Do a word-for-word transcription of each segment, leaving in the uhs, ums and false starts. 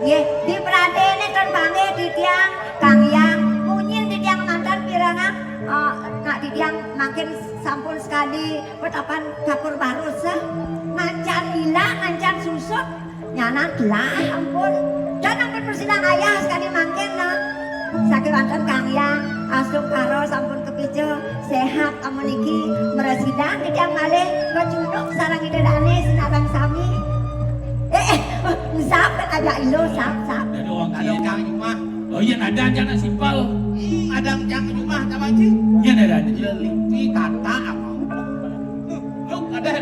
Nggih, dipradéné ten panggih titiang Kang Hyang, munyin titiang manten pirengang, eh, nak titiang mangkin sampun sekadi petapan dapur barus, eh. Ngancan lila, ngancan susut, nyanan telah ampun. Dan ampun persilang ayah sekadi mangkin, nah. Sakéwanten Kang Hyang, astungkara sampun kapija, séhat amun niki, mresidang titiang malih, macunduk sareng Ida Dané sinareng sami. Eh, eh, sap ajak ilu, sap, sap. Dadong Cang Jumah. Oh iya, ada aja nak simpel. Hmm, ada Cang Jumah, sama Ci. Iya, ada, ada. Lelipi kata apa? Loh, ada.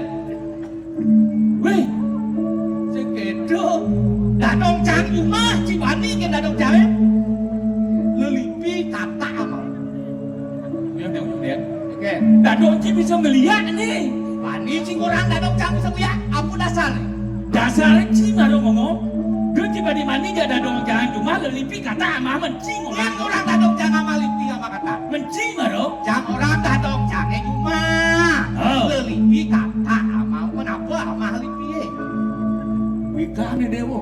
Wéh, sing kéto. Dadong Cang Jumah, Ci bani kén Dadong Cang. Lelipi kata apa? Iya, iya, iya. Oké. Dadong Ci bisa ngeliat nih. Bani Ci ngorang Dadong Cang bisa ngeliat. Apa dasar? Dasar Ci mara ngomong. Duh, Ci bani mani jak Dadong Cang Jumah, lelipi kata amah men Ci ngorang. Ngorang Dadong Cang amah lipi amah kata. Men Ci mara. Cang ngorang Dadong Cang jumah. Oh. Lelipi kata amah men apa amah lipi. Wikané déwa.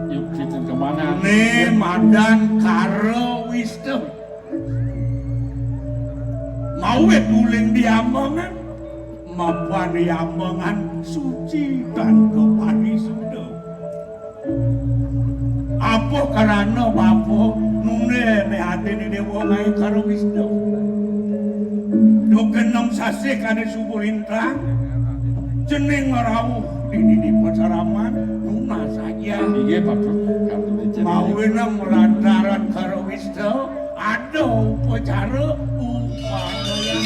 Yuk, kita kemana? Né madan Karo Wisnu. Mawit uling diambengan, mapan diambengan suci tan kaparisuda. Apa karana bapa nundé né atiné déwa ngaé Karo Wisnu? Duh, genem sasih kané subuh lintang, cening ngrauh dini di pasaraman, nunas saja. Inggih, patut. Mawinan malantaran Karo Wisnu, ada upacara upamayan.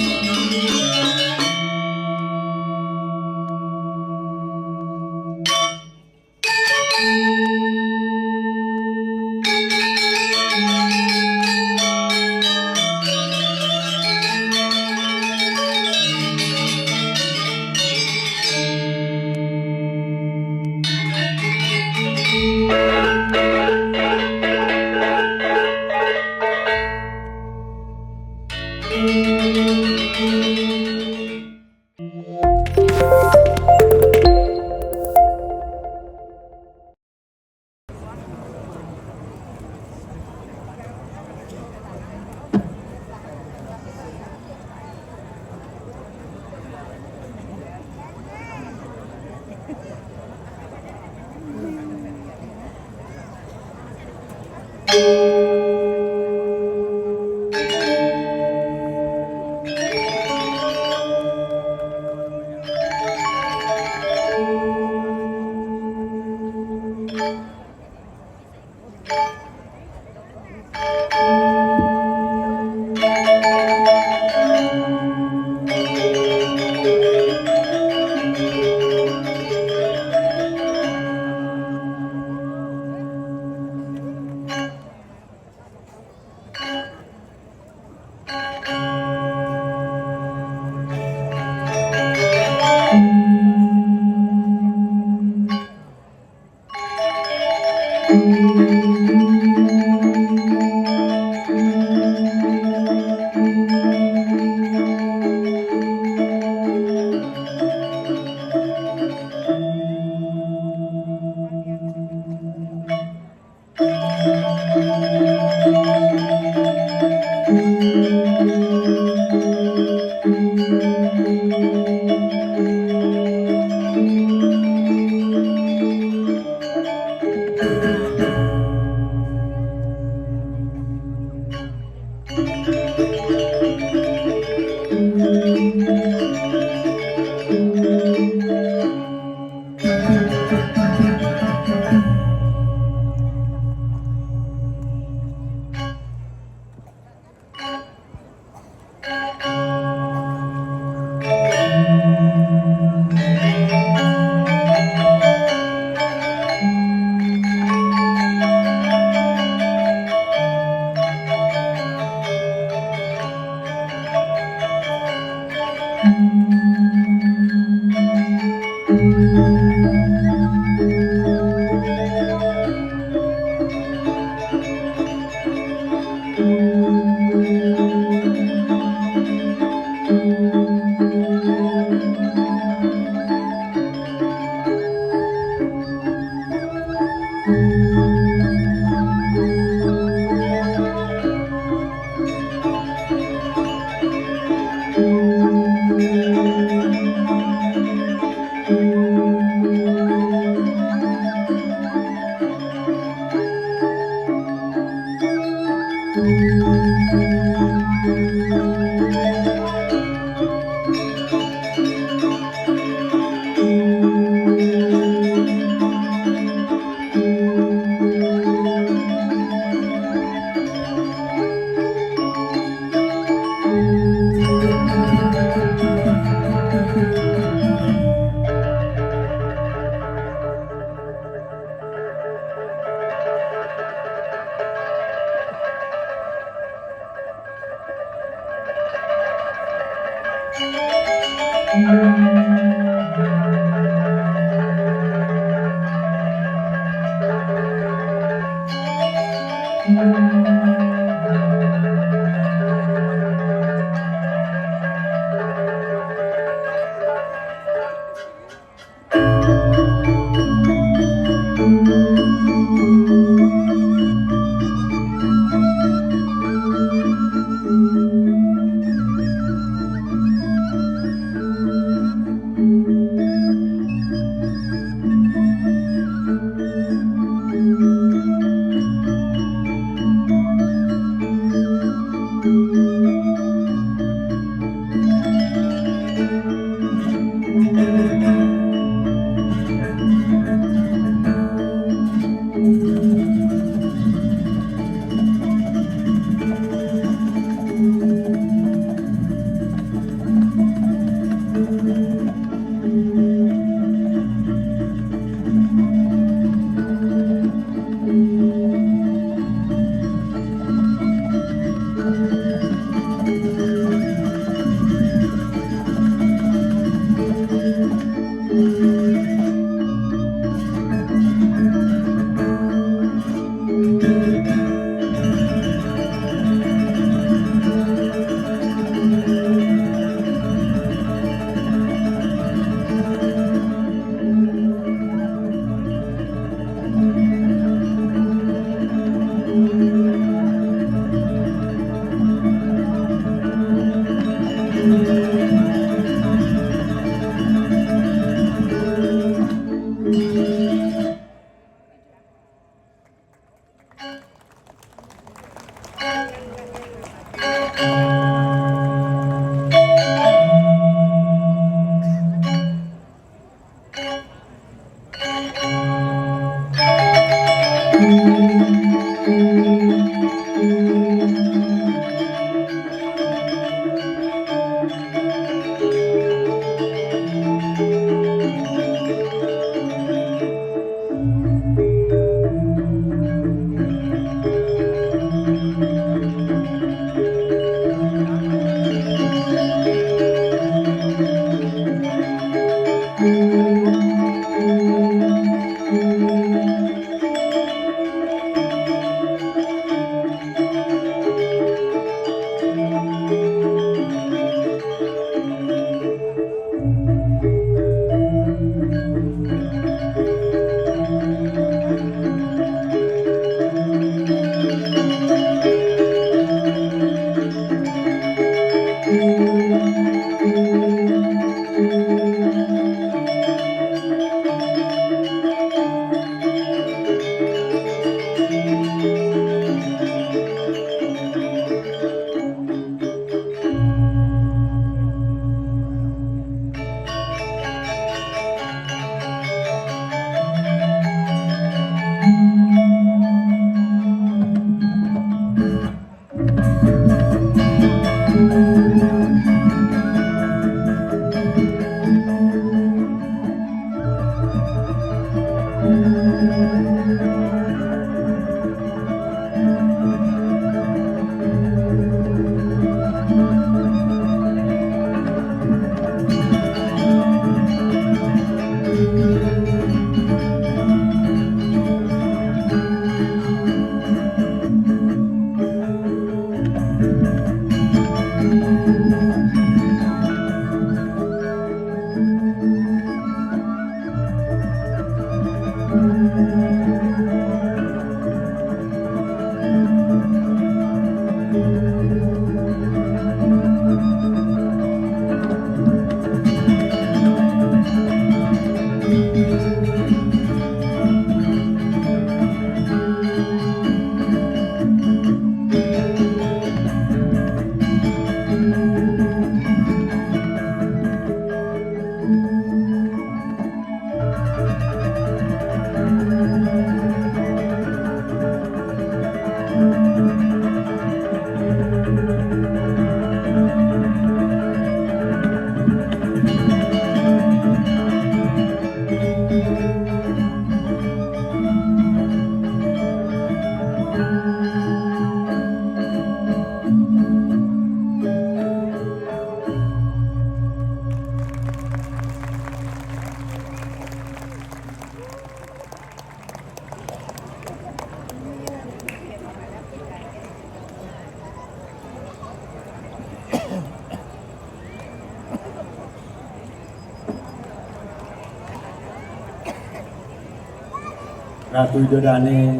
Ratu Ida Dané,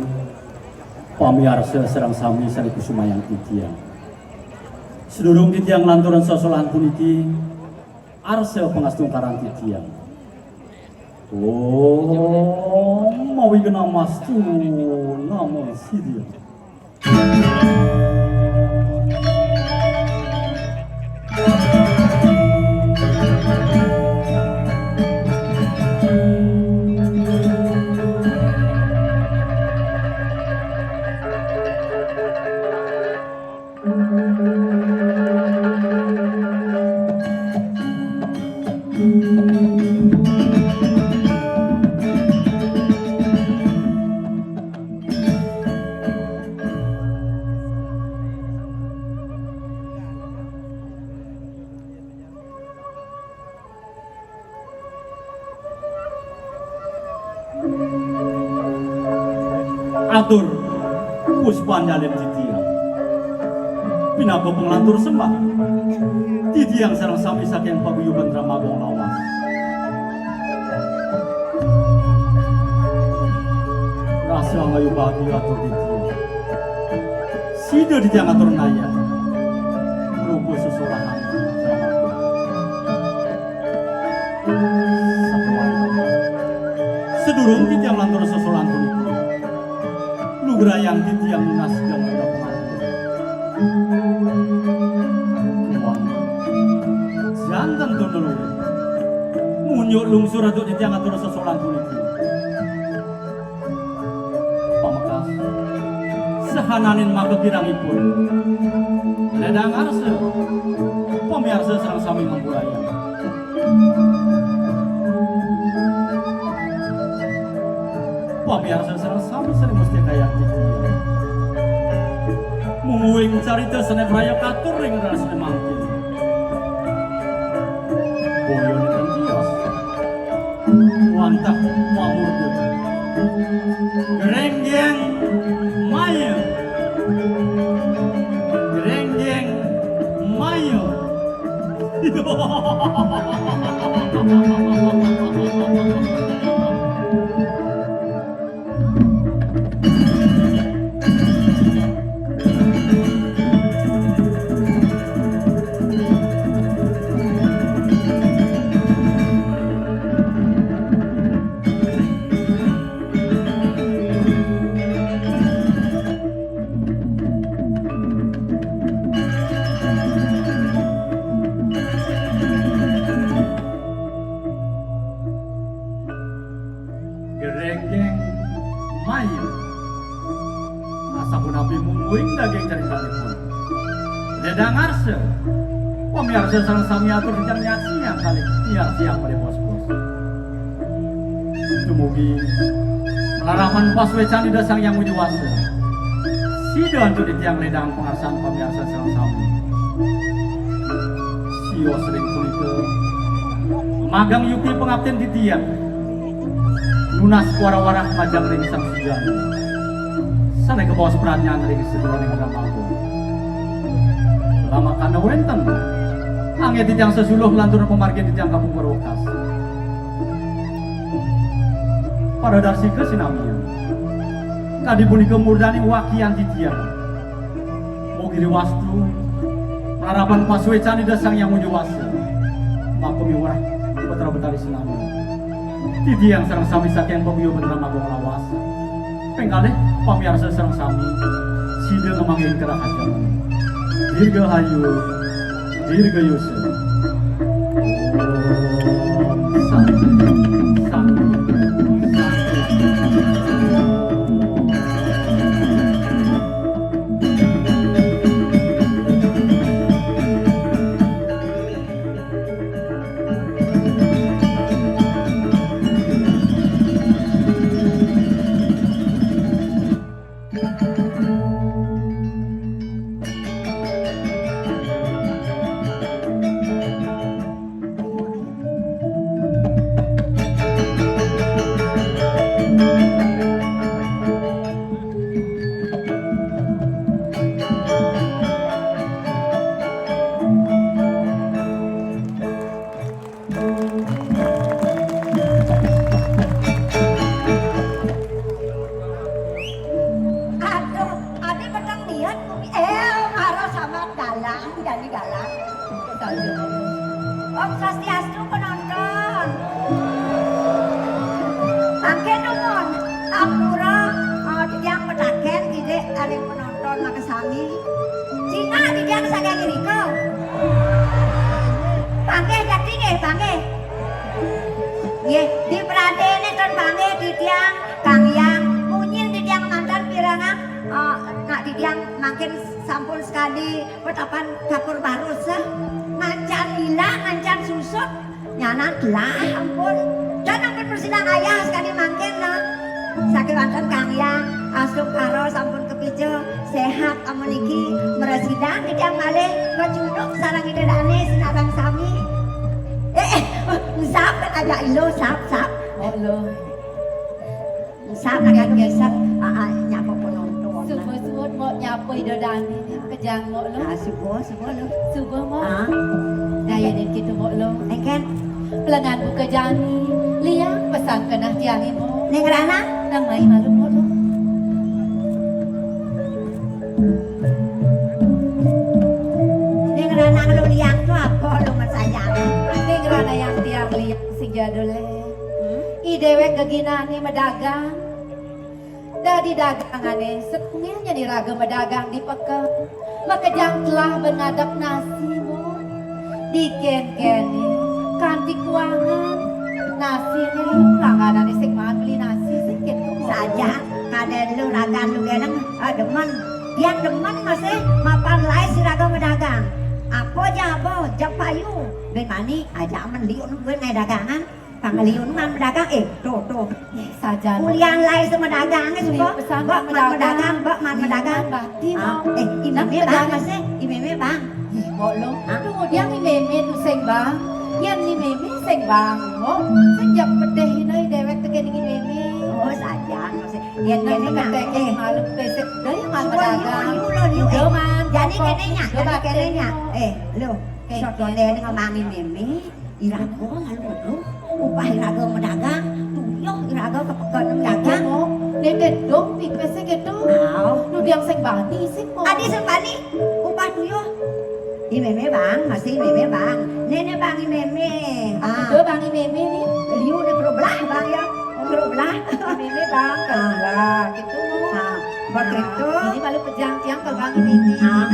pamiarsa sareng sami sané kusumayang titiang. Sadurung titiang nglanturang sesolahan puniki, arsa pangastungkaran titiang. Om Awighnamastu Namo Siddhaya. Atur puspan nyalin titiang. Pinaka panglantur sembah. Titiang sareng sami saking paguyuban Drama Gong Lawas. Rasa angayu bahagia atur titiang. Sida titiang atur naya. Rupa sesolahan. Sadurung titiang lantur sesolahan puniki, lugrayang titiang nunas geng pada pangapura. Tuan, janten tur leluhur. Munjuk lungsur antuk titiang atur sesolahan puniki. Pamekas, sahananing maka kirangipun. Ledang arsa, pamiarsa sareng sami ngampurayang. Pamiarsa sareng sami sané mustikayang titiang. Mungguing carita sané braya katur ring rasané mangkin. Boya nénten tios. Wantah mamurda. Grénggéng maya. Grénggéng maya. Grénggéng maya. Asapunapi mungguing daging caritanipun. Ledang arsa, pamiarsa sareng sami atur titiang nyaksiang kalih miarsiang pada bos-bos. Dumugi malarapan pasuécan Ida Sang Hyang Widi Wasa. Sida antuk titiang ledang pangarsan pamiarsa sareng sami. Sios ring punika, magang yukti pangaptin titiang. Nunas wara-warah majeng ring Sang Sujana. Sané kabaos pradnyan ring sajeroning Brahma. Lamakana wénten. Anggé titiang sesuluh lanturang pamargin titiang kapungkur wekas. Paradarsika sinamian. Kadi punika murdaning wakian titiang. Mugi riwastu, malarapan pasuécan Ida Sang Hyang Widi Wasa. Maka miwah Batara Betari sinami. Titiang sareng sami saking paguyuban Drama Gong Lawas. Ping kalih, pamiarsa sareng sami, sida ngamanggihin kerahajengan. Dirgahayu, Dirgayusa. Om Santi, Santi, Santi. Ini galak. Saja. Om Swastiastu, penonton. Mangkin nuwun. Ampura, eh, titiang petaken, Ida, ring penonton makasami. Cingak titiang saking irika. Panggih jati nggih, panggih. Nggih, dipradene ten panggih titiang, Kang Hyang. Munyin titiang mantan pirengang, eh, nak titiang mangkin sampun sekadi petapan kapur barus, eh. Ngancan ilang, ngancan susut. Nyanan telah ampun. Dan ampun prasida ayah sekadi mangkin, nah. Sakewanten Kang Hyang, astungkara sampun kapija, sehat amun niki, mrasidang titiang malih, kacunduk sareng Ida Dane sinareng sami. Eh, eh, sap kan aja ilo, sap, sap. Oh, lo. Sap nak anu ngesap, ah, ah, nyapa penonton. Suba-suba mau nyapa Ida Dane, kejang mau lo. Ah, suba, suba lo. Suba mau. Ah. Daya nen kita mau lo. Engken. Pelengan buka jani, liang pesan kenah tiang imo. Ning Rana? Nang mai malu mau lo. Ning Rana lo liang tu apa lo masayang? Ning Rana yang tiang liang sing jadul, eh. Hmm? I dewek geginane madagang. Dadi dagangane, satunggal nyeni raga madagang di peken. Makejang telah ben ngadep nasi, Mo. Diken-kene, kanti kuangan. Nasine, langganane sing maan beli nasi, sing keto, Mo. Saja, kadén lu ragan lu geneng, ah, demen. Yang demen masih mapan lae si raga madagang. Apa ja, apa, ja payu. Ben mani, aja amen liun gue ngai dagangan. Pangaliun man madagang, eh, tuh, tuh. Eh, sajan. Ulian lae sama dagang, eh, suka. Pesan mbok man madagang, mbok man madagang. Bati, ah, Mo. Eh, i mémé bang, masih, i mémé bang. Eh, mbok lo. Hah? Tuh, dia i mémé tuh sing bang. Yan i mémé sing bang, Mo. Sing jam pedeh ini dewek teken i mémé. Oh, sajan, masih. Yan kene nyak. Eh, malu besek deh man madagang. Liu, liu, liu, eh. Jadi kene nyak, jadi kene nyak. Eh, lo. Soto deh ngomongin mémé. Iraga malu-malu, upah iraga madagang, tuyuh iraga ka peken madagang. Mo, dede dong pipis e keto. Au. Nu diang sing bani sing, Mo. Adi sing bani, upah tuyuh. I mémé bang, masih i mémé bang. Nenek bang i mémé. Ah. Ada bang i mémé ni. Liu ni perublah bang ya. Perublah. I mémé bang, perublah. Gitu, Mo. Ah. Begitu. Ini baru pejang tiang ke bang ini. Ah.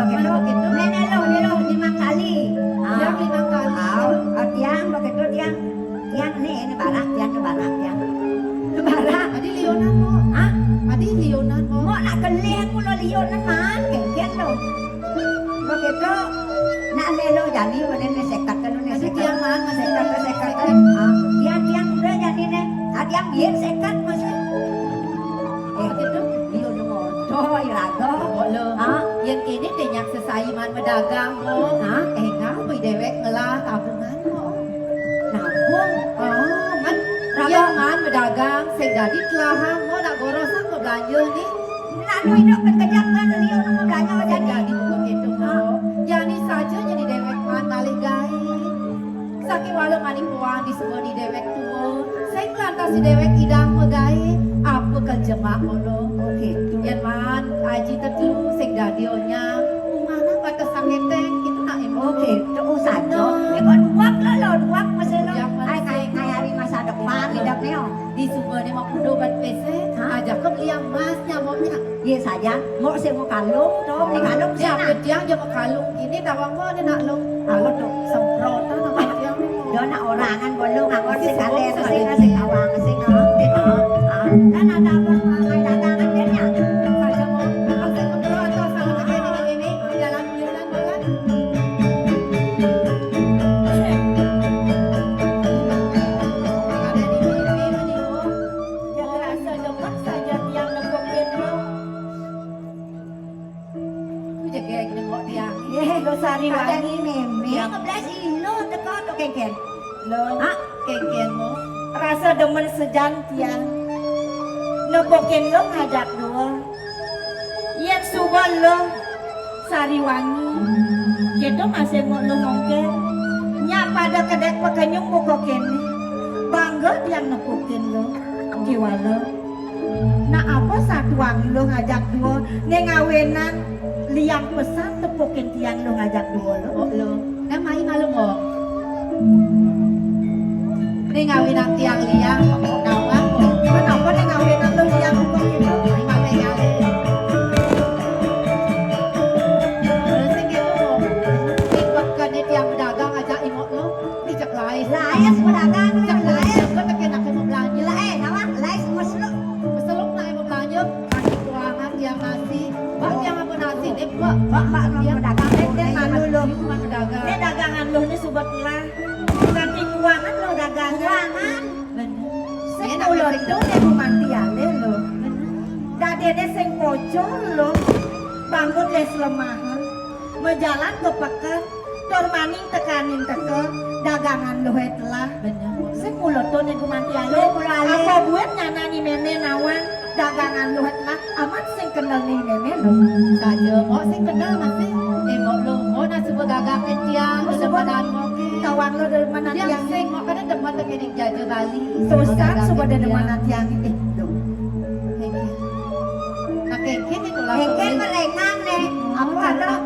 Begitu. Begitu. Nenek lo, nenek lo lima kali. Ah. Tiang lima kali. Ah, tiang begitu tiang. Tiang ni, ini barak, tiang ni barak, tiang. Ni barak. Adi liunan, Mo. Hah? Adi liunan, Mo. Mo nak kelih aku lo liunan man, kengken lo. Begitu. Nak melo jani, mana ni sekat kan ni sekat. Tiang man, masih sekat, sekat. Ah, tiang, tiang udah jani ni. Ah, tiang biar sekat masih. Eh, gitu. Iya, dong. Coy, raga. Kok lo? Hah? Yang kini tenyak sesai man madagang, Mo. Hah? Eh, ngapa dewek ngelah tabungan, Mo? Nabung? Oh, man. Raga. Yang man madagang, sing dadi telahan, Mo, nak gorosan mau belanja ni. Nak nu hidup berkejap kan, liu nu mau belanja jadi. Sing dadi buku gitu, Mo. Jani saja jadi dewek man malih gae. Sakéwala mani puang diseboni dewek tua, sing lantas si dewek idang magaé, apa kejemak ngono. Oh, gitu. Yén man aji tetelu sing dadi onyang, umana bates sangeteng, gitu nak, Ibu. Oh, gitu. Oh, saja. Nah. Ya, kok duwak lo, lo, duwak masih lo. Duwak masih. Ai, ai, ai, hari masa depan, hidupnya. Di sumbernya mau kudu buat pesek, hah? Ajak ke beli emas, nyamuknya. Iya saja, mau sing mau kalung, to, beli kalung. Ya, sana. Ketiang aja mau kalung. Ini tawang mau ada nak lo. Aku tuh semprotan sama ketiang. Dia nak orangan bolong, aku sing kalian, sing, sing awang, sing, ah, ah. Dan ada apa, ah, dagangan dia nya. Saja mau, aku sing kontrol atau salah kerja ini, ini, ini, jalan, jalan, jalan. Ada di sini, ini, oh. Yang rasa demen saja tiang nepukin lo. Ku jegeg nengok tiang. Yéh, lo sari wangi mémé. Yang ngeblas ilo teko to kengken. Lo, hah? Kengken mo. Rasa demen sejan tiang. Nepukin lo ngajak dua. Yén suba lo sari wangi. Kita masih mau lo mongke. Nyak pada kedek pekenyung buka kene. Bangga tiang nepukin lo. Kiwala. Nah, apa satuang lo ngajak dua né ngawinan Liang pesan tepukin tiang luh ngajak dua luh. Oh, luh. Nah, mai malu, Mbok. Ning ngawinang tiang liang, kok nawang, Mbok. Kenapa ning ngawinang luh liang kok gitu? Mai malu ngalih. Terus sing gitu, Mbok. Ning kok kene tiang pedagang ngajak imok luh. Nih cek lain. Lain pedagang, cek lain. Kok tekenak imok belanja. Lain, apa? Lain meslu. Meslu nak imok belanja. Kasih kuangan tiang nasi. Bak tiang apa nasi nih, Mbok? Bak, bak, tiang pedagang. Nek, nek malu luh. Cuma pedagang. Nek dagangan luh nih suba telah. Ganti kuangan luh dagangan. Kuangan. Bener. Sing ulo tuh nek gumanti alih luh. Bener. Dadene sing pocol luh. Bangun les lemahan. Majalan ke peken. Tur maning tekanin teka, dagangan luh telah. Bener. Sing ulo tuh nek gumanti alih. Sing ulo alih. Apa buin nyanani meme nawang dagangan luh telah, amat sing kenal nih meme luh. Saja, Mbok sing kenal masih. Eh, Mbok luh, Mbok nak suba gagah ke tiang, suba dedemenan Mbok ke. Tawang luh dedemenan tiang. Sing, Mbok kada demen teke ning jaja Bali. Susan suba dedemenan tiang. Eh, luh. Kengken. Nah, kengken itu lah. Kengken melengang nih. Apa ada?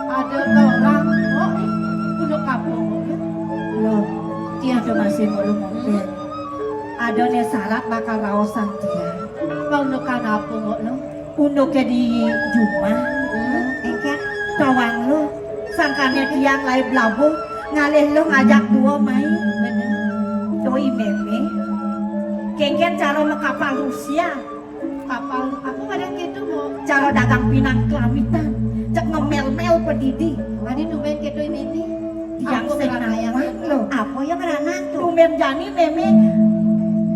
Ada orang, oh, nih, kudu kampung. Loh, tiang tuh masih mulu mungkin. Ada nih syarat bakal raosan tiang. Apa undukan apa, Mbok, lo? Unduke di jumah. Hmm, kengken. Tawang lo, sangkane tiang lai belabuh, ngalih lo ngajak dua mai. Bener. Doi meme. Kengken cara mekapal Rusia. Kapal, aku kadang gitu, Mbok. Cara dagang pinang kelamitan. Cek ngemel-mel pedidi. Adi tumben gitu ini. Tiang sing nawang lo. Apa ya meranang tuh? Tumben jani meme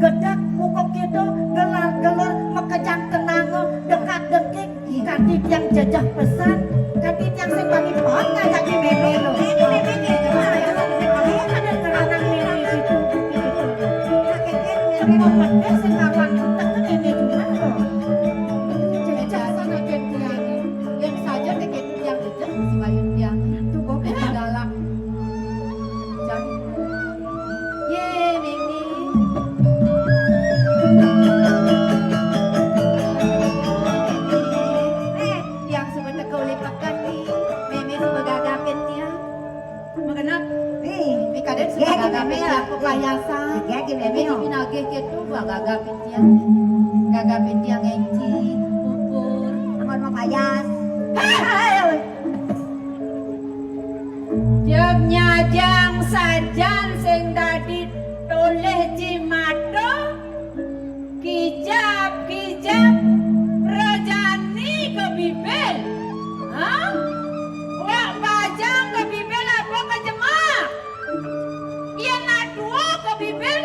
gedek mukuk gitu, gelar-gelor, mekejang tenang, dekat-dekik. Kanti tiang jejeh pesan, kanti tiang sing bagi pot ngajak di meme lo. Ini meme gitu, Mbok. Aku kadang ngeranang meme gitu, gitu. Cek meme sing kawan teken ini cuma lo. Jejeh sana ken tiang. Yang saja teken tiang jejeh, si Bayu tiang. Tuh, Mbok, galak. Jan. Ye, Meme. Eh, tiang suba teka uli peken ni. Meme suba gagapin tiang. Magenep. Nih. Meme kadang suba gagapin tiang, payasan. Gagapin Meme, oh. Meme nagih gitu, suba gagapin tiang. Gagapin tiang enci, pupur. Amun mau payas. Hei! Jeg nyajang sajan sing dadi tolih jimata, kijap-kijap rejani ka bibil. Hah? Wak bajang ka bibil apa ka jemak? Yen atua ka bibil,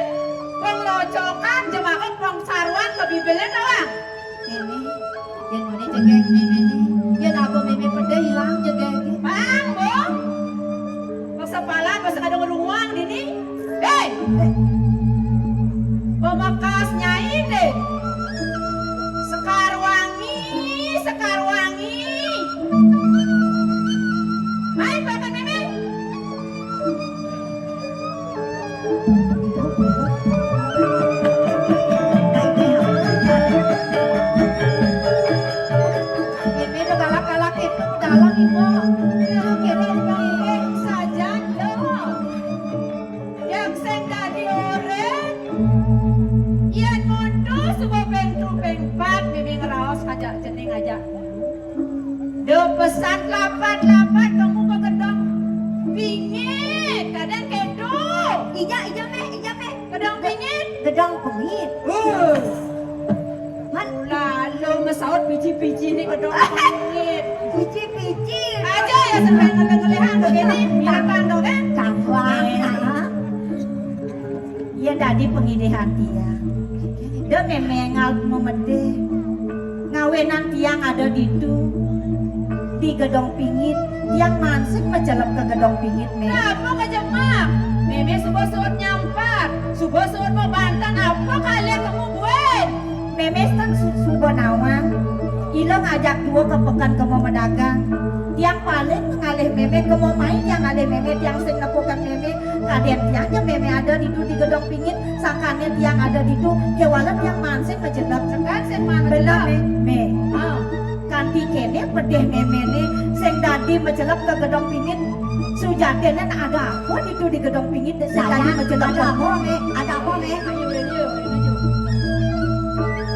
pang locokan jemak pang saruan ka bibilne tawang. Ini Yen mene jegeg meme ni, yen apa meme pede ilang jegeg. Bang, Bung. Masa pala, masa kadang ruang dini. Hei. Pemakas nyai deh. Sekar Wangi, Sekar Wangi. Hai, pakai meme. Meme do galak-galak itu dalam ibu. Kira-kira saja do. Yang sing dadi orang. Yang monto suba pengtu pengpat meme ngeraos ajak jening ajak. Do pesan lapat-lapat kamu ke gedong pingit, kadang kedo. Ija, ija meh, ija meh. Gedong pingit. Gedong pingit. Uh. Man. Lalu ngesaut biji-biji ni gedong pingit. Biji-biji. Aja ya sampai ngelih-ngelihan begini, binatang dong kan? Kawan. Iya dadi pengidih hati ya. Dek meme ngal memedih. Ngawinan tiang ada ditu di gedong pingit, tiang mansing macelep ke gedong pingit, me. Apa ka jemak? Meme suba suud nyampar, suba suud mabantan, apa kalian kamu buin? Meme tan su- suba nawang. Ila ngajak dua ke peken kema madagang. Tiang paling ngalih meme kema mai, tiang ngalih meme, tiang sing nepukan meme. Kaden tiang ja meme ada ditu di gedong pingit, sangkane tiang ada ditu, kewala tiang mansing macelep. Kan sing mansing. Bener, me. Me. Ah. Kan Dikéné pedih méméné sing dadi macelep ka Gedong Pingit. Sujatiné ada apa ditu di Gedong Pingit sing dadi macelep? Ada apa, Mé? Ada apa, Mé? Ayo, ayo, ayo.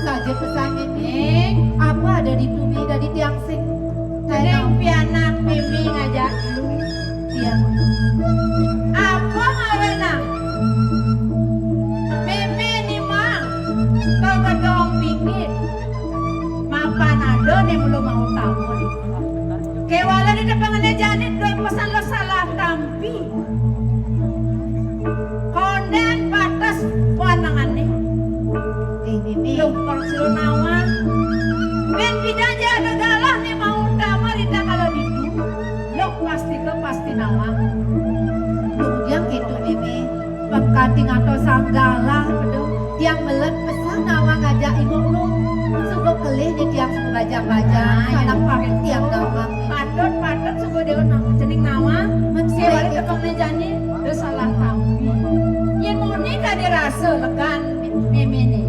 Saja pesan, Ning. Apa ada ditu, Mé, dadi tiang sing Ning pianak Mémé ngajak lu. Iya. Apa ngawénang? Mémé nimang ka Gedong Pingit. Mapan ada né mula mau tamu. Kéwala di depangané jani dua pesan lo salah tampi. Kondén batas panangané. Eh, Mémé. Lo perlu nawang. Bén pidan ja ada galah né mau tamu rita kalau ditu. Lo pasti ke pasti nawang. Duh, tiang kéto, Mémé. Pang kanti ngantos sang galah, pedo. Tiang meled pesan nawang ngajak ibu lu. Suba kelih né tiang suba bajang-bajang. Ah, iya. Sanak pamit tiang nawang. Patut, patut suba déwa na-, cening nawang. Men suba balik tepang né jani, udah salah tampi. Yén muni kadi rasa legan méméné.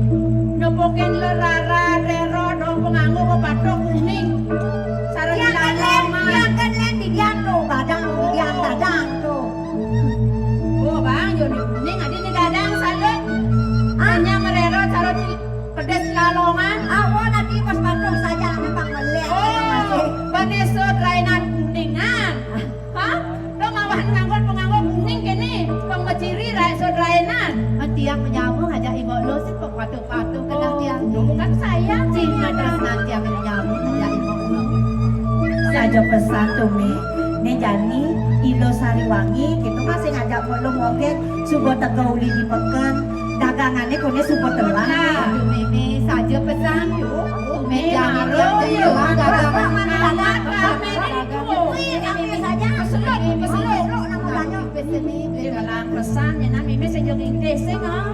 Nepukin lerara, rero, dong penganggo, pepatok, kuning. Sareng tiang kan lén, tiang kan lén di dian to, gadang, di dian gadang to. Oh, Bang, yo ni kuning adi ni gadang salut. Ah. Hanya merero caro ci-, pedes lalongan. Ah, oh, nanti pas patuh saja memang melek. Oh, masih. Bane sud rainan kuningan. Hah? Lo mawahan nganggon penganggo kuning kéné, pengmeciri rai sud rainan. Kan tiang menyambung aja ibu lo sih pepatuh-patuh kenal tiang. Oh, bukan saya. Cina terus nanti akan menyambung aja ibu lo. Saja pesan to, Mé. Né jani Ilo Sariwangi, kéto masih ngajak mulu mongkén, suba teka uli di peken. Dagangané koné suba telah. Aduh, Mémé, saja pesan. Mémé jani maro, tiang yo, telah dagangan. Anak ramé di kuwi, ramé saja. Peseluk, peseluk. Peseluk, nama banyak. Peseluk, peseluk. Dia telah pesan, ya, nah, Mémé sing jog inggih sing, ah.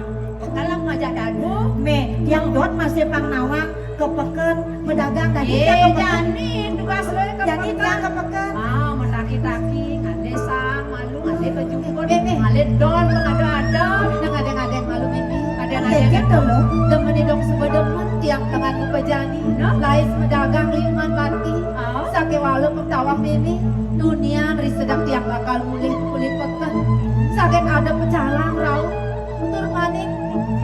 Dalam ngajak dadu. Mé, tiang dot masih pang nawang ke peken, pedagang dadi. Eh, tiang ke peken. Jani tugas lo ke peken. Jani tiang ke peken. Ah, men laki-laki, ngalih sang, malu, ngalih kejungkut, eh, eh, ngalih don, pengada-ada. Nah, ngadeng-ngadeng malu, Mémé. Ngadeng-ngadeng. Kayak gitu loh. Demen dong suba demen, tiang tengah ku pejani. Nah. Lais medagang liungan bati. Ah. Sakéwala pengtawang Mémé. Dunia ri sedek tiang bakal mulih, mulih peken. Saget ada pecalang rauh. Tur maning,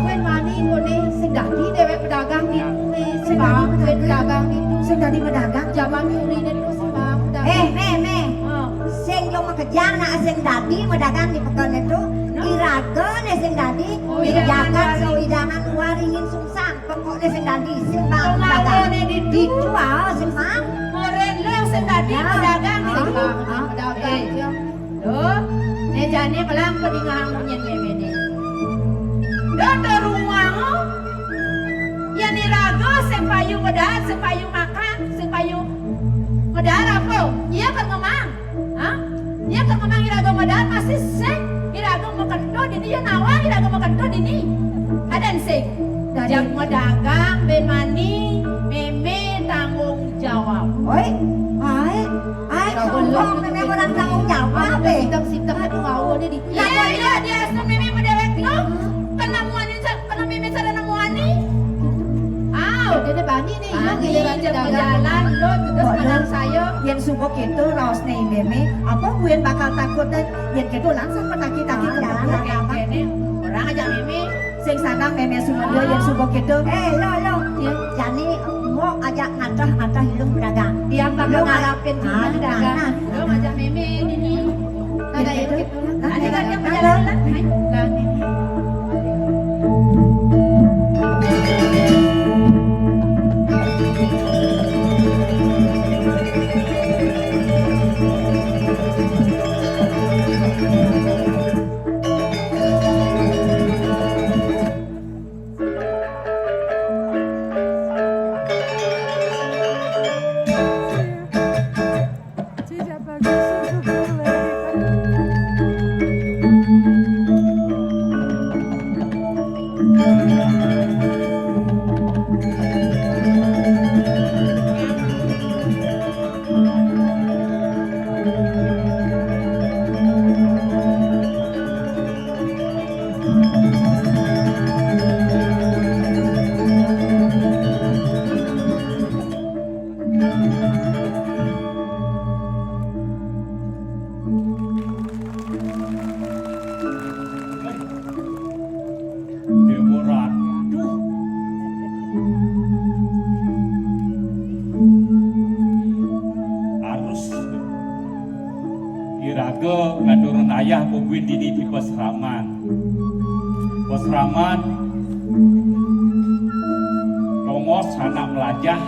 kuwi maning koné sing dadi déwék pedagang ditu, Mé. Sing dadi pedagang. Sing dadi pedagang ditu. Sing dadi pedagang. Jaman uriné to sing bang pedagang. Eh, Mé, Mé. Oh. Sing yo makejang nak sing dadi pedagang di peken to. No. Iraga né sing dadi. Oh, iya, jagat iya. Sawidangan waringin sungsang. Pokokné sing dadi sing bang pedagang. Pengawéné ditu. Ditu, ah, sing bang. Moren lo sing dadi pedagang ditu. Sing bang pedagang. Eh. Duh, né jani melang pedingahang nyén méméné. Duh, duh, ruang. Yén iraga sing payu medar, sing payu makan, sing payu medar apa? Iya kan ngemang. Hah? Iya kan ngemang iraga medar masih sing iraga makento dini, ya nawang iraga makento dini. Adan sing. Dadi jak medagang bén mani, mémé tanggung jawab. Oi, ai. Ai, sombong, mémé orang tanggung jawab, eh. Siteng-siteng aduh, ngawone di. Iya, iya, dia asal mémé medewek lo. Kena muanin sa-, kena mémé sarana muani. Aw. Dia bani nih, bani, giliran jam dagang. Jalan lo, terus makan saya. Yang subuh itu, raos nih, mémé. Apa gue bakal takut dan yang gitu langsung petaki-taki ke jalan. Orang aja mémé. Sing sanang mémé sumedya yén suba kéto. Eh, lo, lo. Iya. Jani mbok ajak ngatah-ngatah ilung pedagang. Dia bakal ngarapin juga dagang. Lo ngajak mémé ini. Ada yang gitu. Ada yang perjalanan. Lah, ini. Ngaturang ayah bubuin dini di pasraman. Pasraman tongos anak melajah,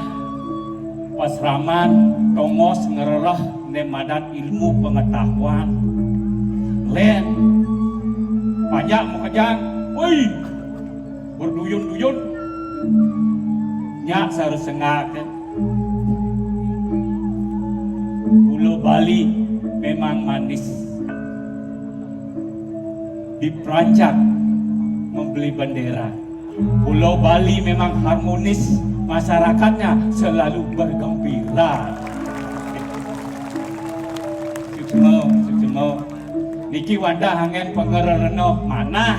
pasraman tongos ngrereh né madan ilmu pengetahuan. Lén, panjak makejang, woi, berduyun-duyun. Nyak sareng sengak. Pulo Bali memang manis. Di Prancak membeli bendera. Pulo Bali memang harmonis, masyarakatnya selalu bergembira. Suksma, suksma. Niki wantah anggén pangrerena manah.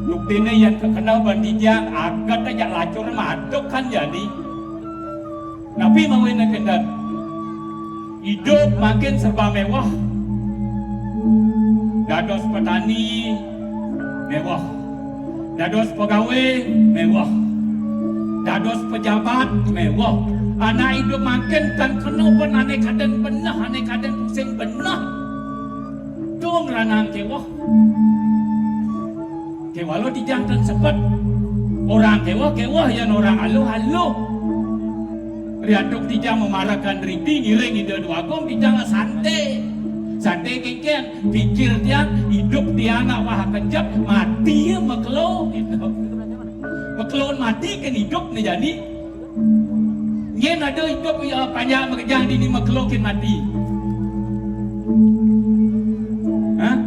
Buktiné yén kakeneh ban titiang, aget ajak lacur maduk kan jani. Napi mawinan kénten? Idup makin serba méwah. Dados petani méwah. Dados pegawé méwah. Dados pejabat méwah. Anak idup makin tan kena ban ané kadén beneh, ané kadén pusing beneh. Tung ranang kéweh. Kéwala titiang tan sepet. Orang kéweh, kéweh, yén orang aluh, aluh. Riantuk titiang mamarakan riti ngiring Ida Déwa Agung, titiang santai. Santai kénkén, pikir tiang, idup tiang nak wah kejep, mati ya makelo, gitu. Makelo mati kan idup né jani. Nyén ada idup ya panjak makejang dini makelo kin mati. Hah?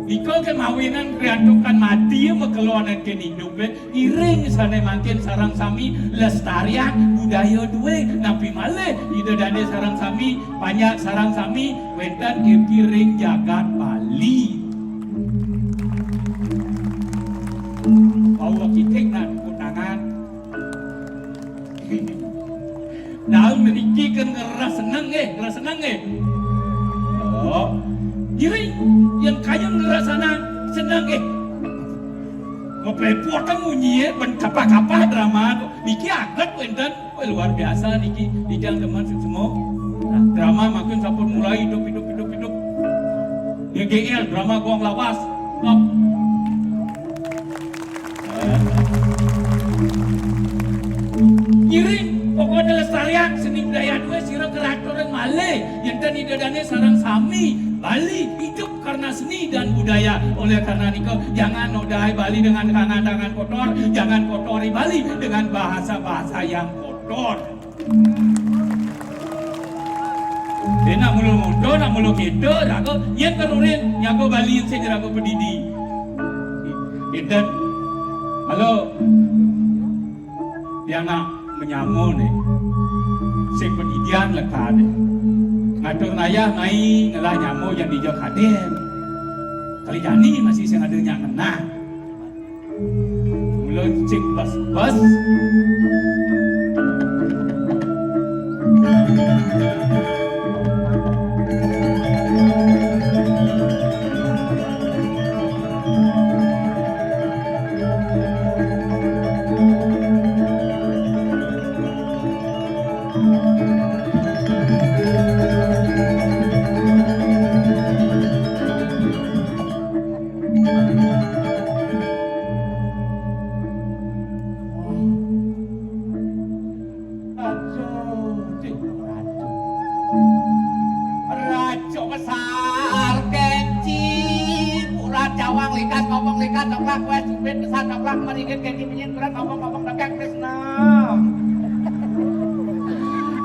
Iko ké mawinan riantukan mati ya makelo anak kin idup, eh. Iring sané mangkin sareng sami lestarian budaya dué, napi malih Ida Dané sareng sami, panjak sareng sami wénten iriki ring jagat Bali. Bahwa kitik nak tepuk tangan. Daun niki kan ngerasa seneng, eh, ngerasa seneng, eh. Oh, jadi yang kaya ngerasa seneng, seneng, eh. Ngeplepotan munyi, eh, ben kapah-kapah drama tu. Niki aget wénten. Wah, luar biasa niki, titiang demen semua. Nah, drama makin sampun mulai hidup, hidup, hidup, hidup. G G L, drama Gong Lawas. Op. Ngiring, pokoknya lestarian seni budaya dué sira keraturan malih. Yén ten Ida Dané sareng sami Bali hidup karena seni dan budaya. Oleh karena nika, jangan nodai Bali dengan tangan-tangan kotor, jangan kotori Bali dengan bahasa-bahasa yang kotor. Dina mulu muda, nak mulu kita, raga nyén kerurin, nyaga Bali sing raga pedidi. Inten, halo, dia nak menyama nih, sing pedidian lekar nih. Ngatur nayah mai ngelah nyama yang dija kadén. Kali jani masih sing ada nyak ngenah. Mula cik bas-bas. Aduh, cik, aduh. Raja besar kenci, murah cawang likat, ngomong likat, coplak, kue cubit, besar coplak, merigit kenci, menyit, berat, ngomong, ngomong, dagak, tresna.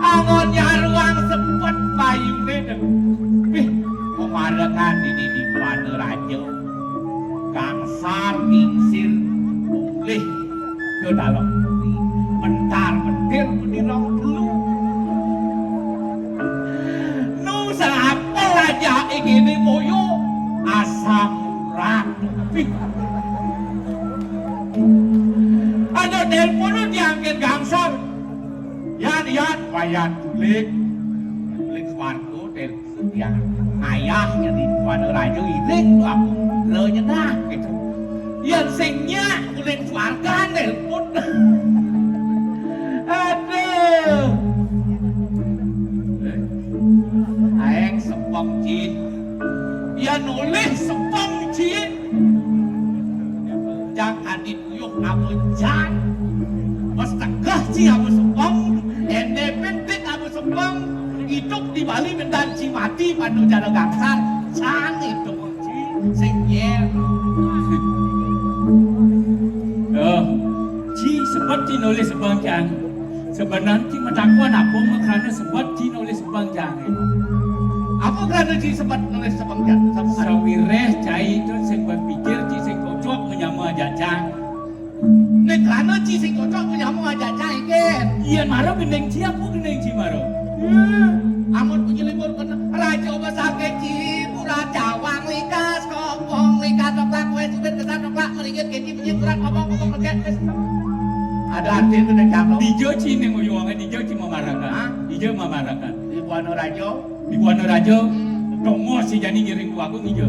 Angon nyaruang sepet payune, deng. Wih, pemarekan ini di Pada Raja. Gangsar gingsir mulih ke dalam bumi. Mentar mentir menirang telu. Nu saapa raja ikini moyo asam urat. Ada telepon diangkat Gangsar. Yan, yan, wayan tulik. Tulik swarga, telepon. Ya, ayah jadi pada raja iring tu aku mudra nyedah gitu. Yang sing nyak kulit swarga nelpon. Aduh. Aeng Lih sepeng ci. Jang adi kuyuh amun jang. Pas tegeh ci amun sepeng. Ende pintik amun sepeng. Idup di Bali mendan ci mati padu jana gangsal. Jang idup ci. Sing nyer. Duh. Ci sebet ci nulis sepeng jang. Sebenarnya ci matakon apa makrana sebet ci nulis sepeng jang. Apa krana ci sebet nulis sepeng jang? Sapa krana? Sawiréh cai to sing berpikir ci sing cocok menyama ajak jang. Né krana ci sing cocok menyama ajak jang, Ken. Iya, mara gending ci, apa gending ci mara? Hmm. Amun bunyi libur kena raja besar keci, murah cawang likas, kopong likas, toklak, wes, ubit, kesan, toklak, meringit, keci, bunyi, surat, kopong, kopong, legek, wes. Ada arti gending jang to? Dija ci ning uyuange, dija ci mamarakan. Hah? Dija mamarakan. Di Buana Raja. Di Buana Raja. Hmm. Donga sing jani ngiring Déwagung dija.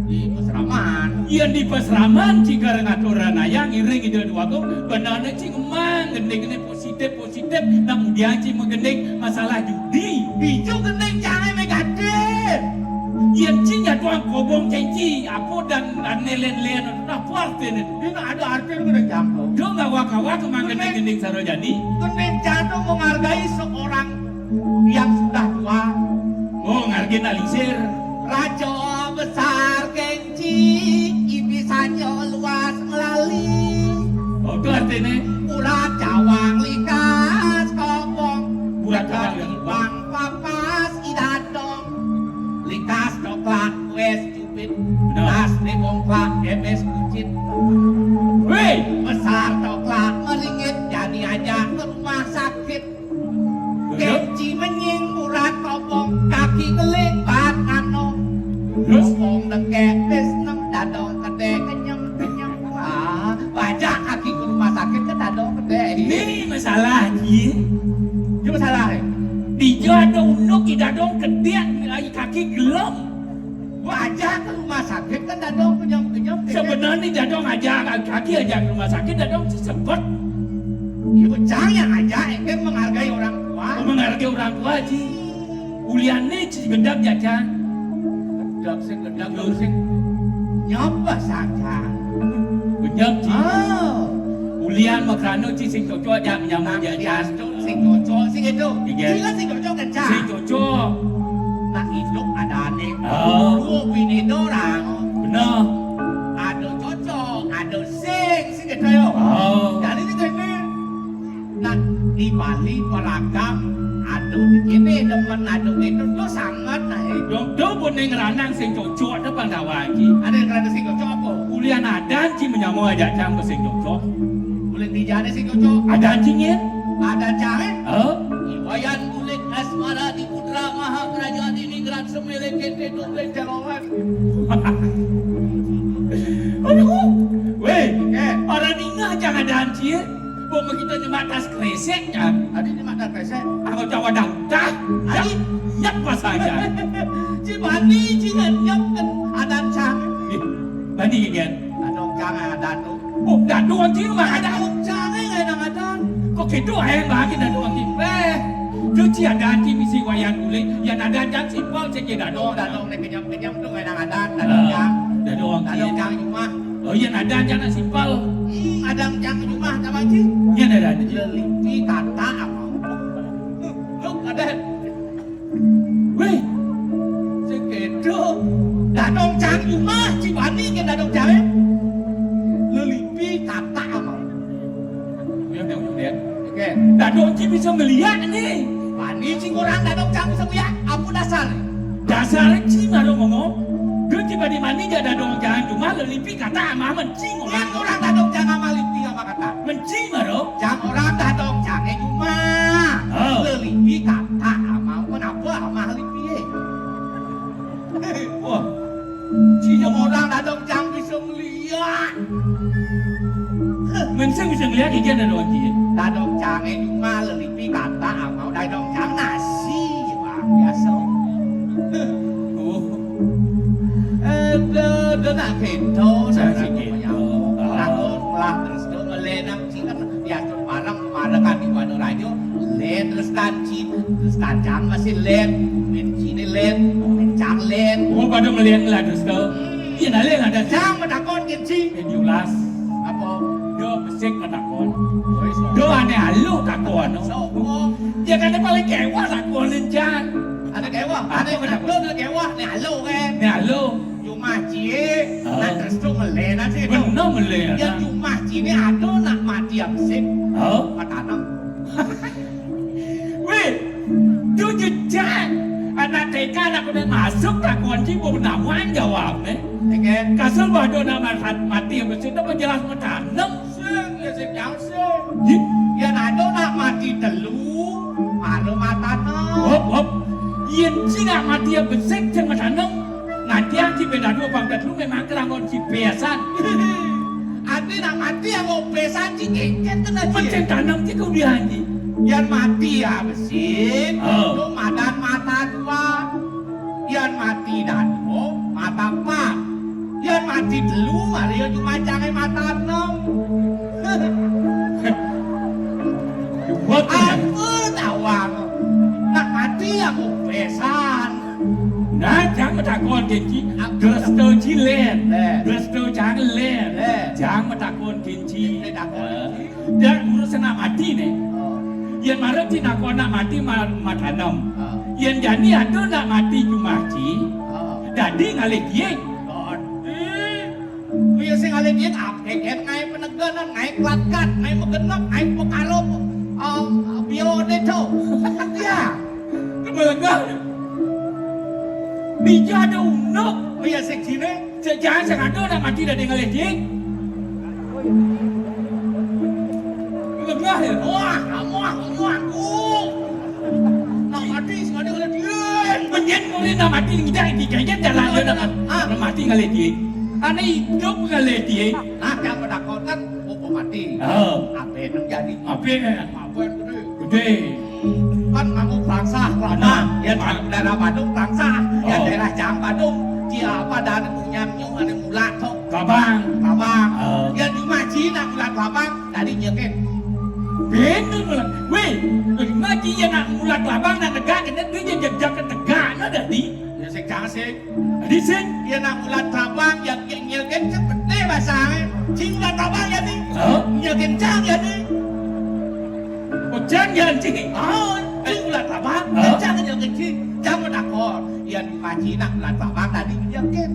Di pasraman. Yén di pasraman ci kareng aturan ayah ngiring Ida Déwagung, benehné ci ngemang, gendingné positif, positif, nang udiang ci magending masalah judi. Dija gending cangé negatif. Yén ci nyatuang kobong cénci, apa dan, dan lén-lén, apa artiné? Dina ada artiné gending cang to. Dong awak-awak mang gending-gending sarojani. Gending cang to menghargai seorang yang sudah tua. Oh, ngargin alisir. Raja besar keci, ibisanya luas melali. Oh, itu artinya. Urat cawang likas kopong. Urat cawang likas. Bang papas idadong. Likas toklak wes cupit. Benar. Tas di bongklak gemes kucit. Weh. Besar toklak meringit, jadi aja ke rumah sakit. Betul. Keci menying urat kopong, kaki ngeling bat ngano. Terus? Kopong dengke bis nem dadong gede kenyem-kenyem. Wah, bajak kaki ke rumah sakit ke dadong gede. Ini masalah, Ji. Ini masalah, eh? Dija ada unduk di dadong gede, ai kaki gelem. Wah, ajak ke rumah sakit kan dadong kenyem-kenyem. Sebenarnya dadong ajak kaki aja ke rumah sakit, dadong sesebet. Ibu cang yang ajak, engke menghargai orang tua. Oh, menghargai orang tua, Ji. Ulianné ci gedeg jajan. Gedeg sing gedeg, sing nyapa saja. Gedeg, Ji. Oh. Ulian makrana ci sing cocok ajak menyambut jajan. Sing cocok, sing itu. Iya. Sing cocok kencang. Sing cocok. Nak hidup ada ané. Oh. Dua bini dorang. Bener. Ada cocok, ada sing, sing gitu yo. Oh. Jadi ini gini. Nah, di Bali beragam, ada ini demen, ada itu tuh sangat nah. Dong, dong pun ning ranang sing cocok ada Pandawa iki. Ada yang ranang sing cocok apa? Ulian adan ci menyama ajak cang sing cocok. Ulian dijane sing cocok. Adan ci nyen? Adan cang, eh? Hah? Iwayan bulik asmara di putra maha kerajaan ini gerak semele kente dompet jalawan. Aduh, weh, eh, orang ingat jangan adan ci, eh? Bang kita nyemak tas kresek kan? Adi nyemak tas kresek. Aku jawab dah, dah. Adi nyep pas aja. Ci bani, ci nyep kan adan cang. Ih, bani kan? Adan cang adan tu. Oh, dadong ci mah ada. Dadong cang, eh, nang adan. Kok gitu, eh, bagi dadong ci. Eh, tu ci adan ci misi wayan kulit. Yang adan cang simpel, cek dadong. Dadong ni kenyam-kenyam tu, eh, nang adan. Dadong cang. Dadong ci. Dadong cang cuma. Oh, yang adan cang simpel. Hmm, adan cang cuma, sama ci. Yang adan ci. Lelipi kata apa? Lu ada. Wéh, sing kéto. Dadong cang jumah, ci bani ké dadong cang. Lelipi kata amal. Oké. Dadong ci bisa ngeliat né. Bani ci orang dadong cang bisa ngeliat. Apa dasar? Dasar ci baru ngomong. Dia ci bani mani ja dadong cang jumah, lelipi kata amal men ci orang. Orang dadong cang amal lipi apa kata? Menci maro. Jang orang dadong jange jumah. Oh. Lelipi kata amau, kenapa amah lipie? Wah. Cina orang dadong jang bisa melihat. Menseng bisa melihat ikan dadong cing. Dadong jange jumah, lelipi kata amau, dadong jang nasi. Wah, biasa. Oh. Aduh, dia nak pintu, saya nak pintu. Takut lah terus tu melenang. Diatur bareng, Tekan di Wano Rajo, lén terus tanci, terus tancang masih lén, min sini lén, min cang lén. Oh, pada melihat lah terus tu. Iya, nah, lén ada cang matakon kinci. Min diulas. Apa? Do besik matakon. Oh, iso. Do ane alu takon. Sopo? Ya kan paling kewah takon cang. Ada kewah, ada takon, ada kewah, ne alu kan. Ne alu. Cuma cie, nak terus tu melena sih. Bener melena. Ya cuma cie ini ada nak mati apa sih? Oh. Matanam. Weh, tu jejak. Anak T K anak udah masuk tak kunci mau penamuan jawabnya. Oke. Kasur bahdo nak mati apa sih? Apa jelas matanam? Sing, ya sing jauh sing. Yén ada nak mati telu, malu matanam. Hop, hop. Yén ci nak mati ya besik sing matanam. Nanti yang ci beda dua bang telu memang kerangon ci besan. Ati nak mati yang mau besan ci kengken kena ci. Mencen tanam ci kau dihanji. Yén mati ya besik, oh. Tu madan mata dua. Yén mati dano, mata empat. Yén mati telu, mario cuma cangai mata enam. Ampun, awang. Nak mati aku besan. Nah, jangan takon genci. Gesto cilen. Gesto jangan len. Jangan takon genci. Takon. Dan urusan nak mati nih. Oh. Yén marep ci nak nak mati ma-, matanem. Oh. Yén jani ada nak mati cuma ci. Oh. Dadi ngalih dieng. Dadi. Kuwi sing ngalih dieng apeken ngae peneganan, ngae klatkat, ngae megenep, ngae pekarup. Oh, bione to. Ya. Kebelenggah. Bija ada unuk. Kuwi sing jine. Cek jangan sing ado nak mati dadi ngalih dieng. Lengah ya. Wah, kamu aku, aku. Nak mati sing ado ngalih dieng. Penyen muni nak mati ngidak iki kengken jalan ya nak, ah, nak mati ngalih dieng. Ane idup ngalih dieng. Nah, yang menakutkan opo mati. Oh. Ape nang jadi? Ape? Ape gede? Gede. Kan nganggo bangsa kelapa. Nah, ya, daerah Badung bangsa. Ya, oh. Daerah Jang Badung. Dia apa dan punya nyung ane mulat kok. Labang. Labang. Oh. Ya, di Maji nak mulat labang tadi nyekin. Bener mulat. Weh, di Maji ya nak mulat labang nak tegak kena dia jejak tegak nak tadi. Ya, sing jangan sing. Dhisik, yén nak mulat labang, ya nyilkin cepete basahe. Sing mulat labang ya ni. Hah? Nyilkin cang ya ni. Oh, cang ya ni. Oh, sing mulat labang, hah? Cang nyilkin sing. Cang menakon. Yén Panji nak mulat labang tadi nyilkin.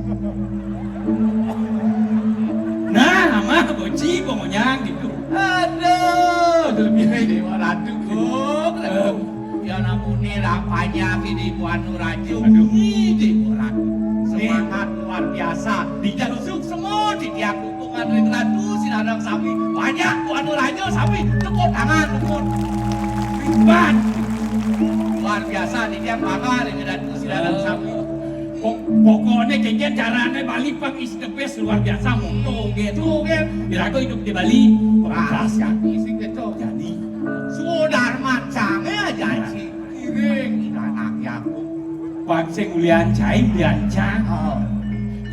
Nah, mah boci pokoknya gitu. Aduh, lebih baik Dewa Ratu, Gung. Aduh. Ya namune ra banyak iki Ibu Anu Rajo. Aduh. Iki Ibu Ratu. Semangat luar biasa. Dijak suksema di tiang dukungan ring Ratu sinareng sami. Banyak Bu Anu Rajo sami tepuk tangan, tepuk. Hebat. Luar biasa di tiang bangga ring Ratu sinareng sami. Pok-, pokoknya kengken carane Bali pang is the best, luar biasa, moto gitu. Gitu, kan? Irago hidup di Bali. Wah, pamungkas. Jadi sing gitu. Jadi. Sudarman sange aja sih. Iring, anak aku. Bang sing ulian cai ulian cang. Oh.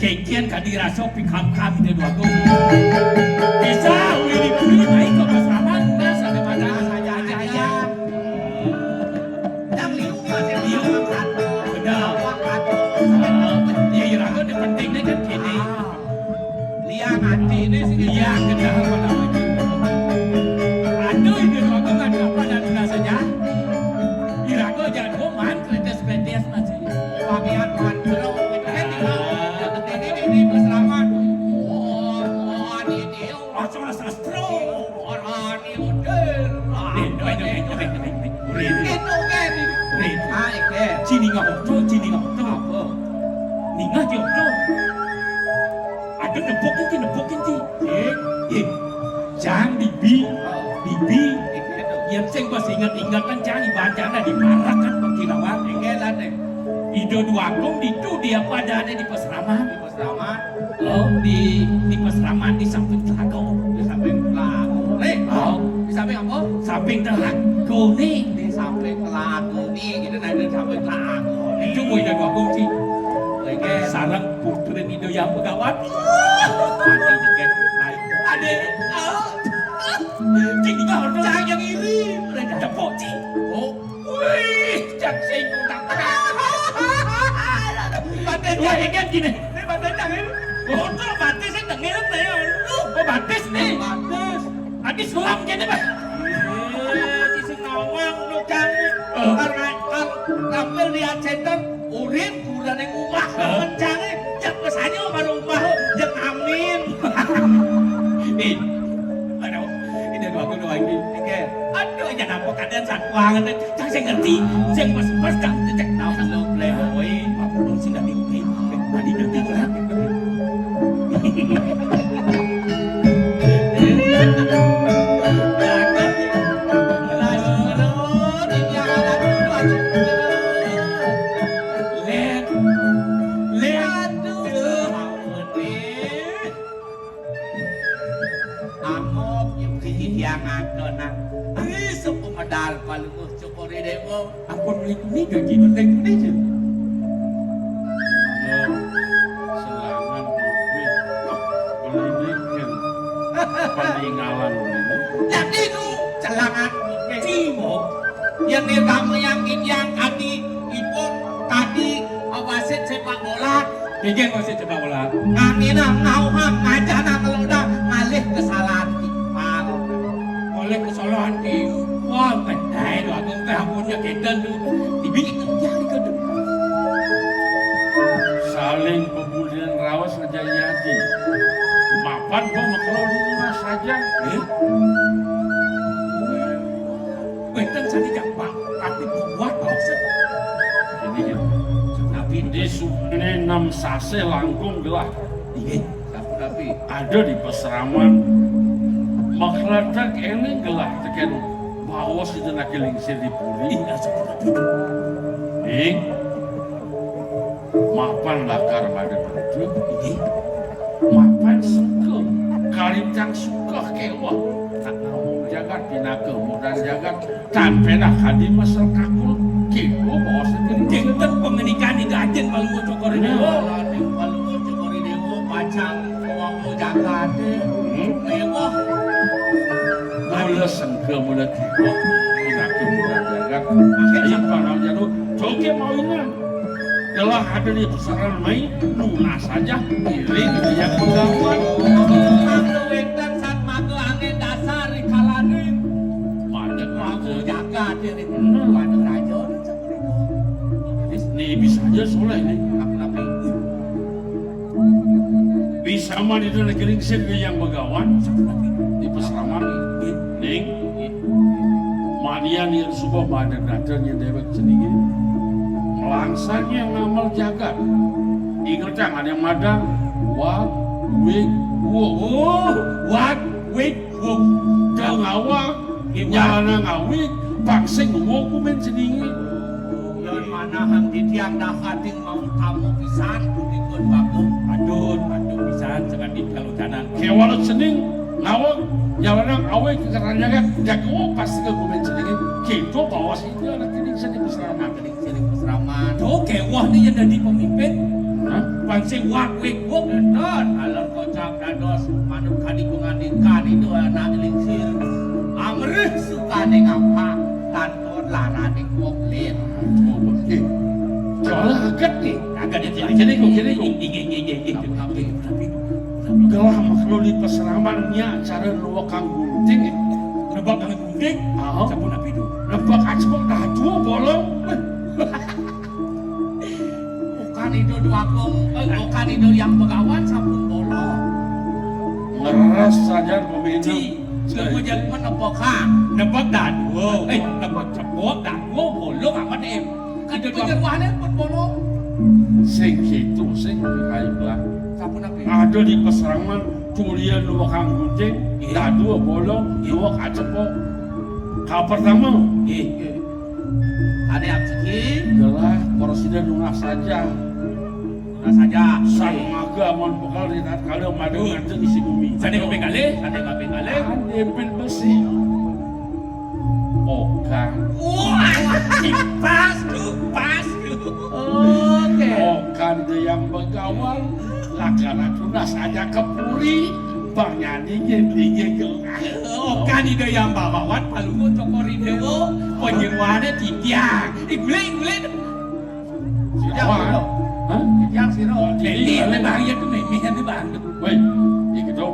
Kengken kadi raso pikam-kam de dua tuh. Bisa uli di bumi, main ke Mas Rahman, udah sampai pada saja aja. Yang liu, yang liu. Benar. Iya, irago de penting de kan kene. Ah. Liang ati ini sih. Iya, kenal pada itu. Aduh, ini waktu kan apa dan guna saja. Irago jago man, kretes-kretes masih. Bagian man, bro. Ini, ini, ini, ini, Mas Rahman. Oh, oh, ini, ini. Acara sastra. Orang ini, udah. Nih, nih, nih, nih, nih, nih, nih. Udah. Gitu, kan? Udah. Ah, iya. Cini nggak foto, cini nggak foto. Apa? Ninga foto. Ada nepukin, ci, nepukin, ci. Eh, eh. Jang, bibi, bibi. Yang sing pas inget-ingetan, jang, ibancana di parak kan, Pak Kinawan. Ingat, ada. Ido dua kong di tu dia padane di pesraman. Selamat. Oh, di, di pesraman di samping telago. Di samping telago. Nih, oh, di samping apa? Samping telago nih. Di samping telago nih, gitu, nah, di samping telago nih. Itu boy dan wakil sih. Oke. Sarang putri Indo yang begawan. Mati juga. Ada. Oh. Cing, cang yang iri. Tepuk, cing. Oh. Wih, cang sing tak. Batis. Wah, ini gini. Ini batis cang ini. Foto batis sing tengil teh. Oh, batis nih. Batis. Batis selam kene, Pak. Iya, di sing nawang lu cang. Eh. Kar, kar tampil di Aceh, urip Urane omah. Hah? Kencane, cek kesane omah, omah, cek amin. Eh, aduh, ini dua aku doang iki. Oke. Aduh, ya napa kadang sat banget. Cang sing ngerti, sing pas-pas cang cek tau lo playboy, apa dong sing dadi ngerti. Tadi ngerti kan? Lén, lén. Aduh, ampun, Lén. Angop, yuk, iki dia ngadonan. Ari, sepu medal, paluh, cokore dewa. Ampun, Lén, ini gaji penting, ini, Jun. Ya, selangan, Bibit. Pelilikin. Peninggalan, Bibit. Jadi, itu, celangan, Bibit. Cimo. Yen dirgame yang titiang kadi ipun, kadi wasit sepak bola. Nggih, wasit sepak bola. Ngangina ngauhang ngajana ngeloda ngalih kesalahan timpal. Oleh kesalahan timpal, kedai lho, aku teh ampun ya kenten tuh. Ibi itu jadi kedai. Saling pemulihan rawas saja yadi. Mapan kok makelo lima saja. Eh? Wénten sami gampang, tapi kuat maksud. Ini ya. Tapi di sukne enam sase langkung gelah. Inggih, sapunapi? Ada di Pasraman. Makletek eling gelah teken bawas itu nake lingsir di puri. Iya, sapunapi? Ning, mapan lakar pada duduk. Inggih. Mapan sengke, kalintang suka kewah. Tak ngawung jagat, pinaka mudan jagat, tan pedah kadi mesel kakul, kiku bawa sendiri. Dinten pengenikan Ida Ajen Palungguh Cokor Dewa. Nah, Raden Palungguh Cokor Dewa, pacang ngawung jagat, eh. Hmm? Kewah. Mula sengke, mula tiba, pinaka mudan jagat. Akhirnya panau jadu, joget mawingan. Telah ada di pasaran mai, nunas saja, piring yang menggawan. Mangga wénten sat mangga angin dasar di kalaning. Madeg, madeg. Jagat ini. Bener. Waduh, raja ini seperti itu. Ini bisa aja soleh nih. Tapi, tapi. Bisa mah di dalam geringsir yang begawan. Di Pasraman. Ning. Manian yang suba pada datar yang dewek sendiri. Melangsangnya ngamal jagat. Ingetang ada yang madang. Wag, wig, wog. Oh, wag, wig, wog. Dah ngawag, nyana ngawig, pangsing wog kumen sendiri. Yon manahang titiang dahating mau tamu pisan, putipun bagus. Aduh, aduh pisan, sakadi kalucanan. Kewala cening, ngawag, nyawara awig, keranyaga, jago pasti ke gumen cening. Kita bawa sini anak ini bisa dipisah. Anak ini sini peseraman. Tuh, kewah nih yang jadi pemimpin. Hah? Pansing wak wik wuk. Bener, alon kocap dados manuk kadi pengandikan itu anak lingsir. Amrih sukane ngapa, tanpa larane wong lin. Aduh, oke. Jalan aget nih. Aget ya, jadi kok gini kok. Inggih, inggih, inggih, inggih. Tapi, tapi, tapi, tapi. Gelah makhluk di peseraman nya cara luwak kang gunting ya. Nebak kang gunting? Ah. Sampun api tu. Nebak acepok dah dua bolong. Bukan itu dua kong, eh, bukan itu yang begawan sampun bolong. Ngeras saja peminum. Ci, semua jadi menepok ha. Nebak dah dua. Eh, nebak cepok dah dua bolong amat em. Kan itu jeruahnya pun bolong. Sing situ, sing kayu lah. Sampun api? Ada di peseraman tulian dua kang gunting, iya. Dah dua bolong, iya. Dua kacepok. Kau pertama. Iya. Ane absiki. Gelah, porosida nunas saja. Nunas saja. Sang maga amun bekal di tatkala madu nganti isi bumi. Sane kaping kalih, sane kaping kalih. Ane pil besi. Okan. Wah, pas tu, pas tu. Oke. Okan dia yang begawan, lakana tunas aja ke puri. Bang nyanyi nggih, beli nggih, Gung. Okan Ida Hyang Babawan, Palungguh Cokor I Déwa, panyeroané titiang. Ih, beli, beli. Sida, Bang. Hah? Titiang sira. Ini, ini, Bang, ya, tuh, méméh, ini, Bang. Wéh, iki to.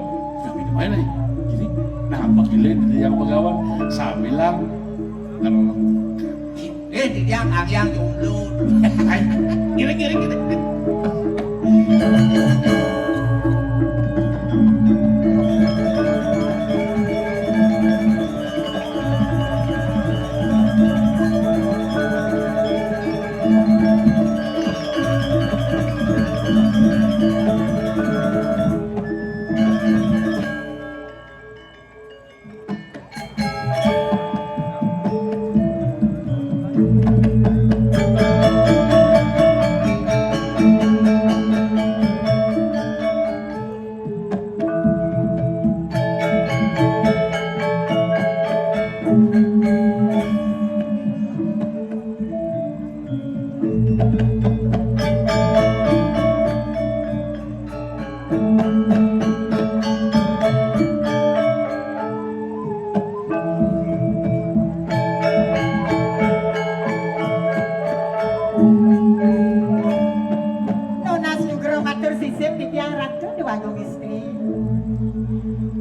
Tapi di mana nih? Ini nampak gila dari yang pegawai. Sambilang. Éh, titiang agian jomblo. Hai, ngiring, ngiring, ngiring. Nunas nugra matur sisip titiang Ratu Déwagung Istri.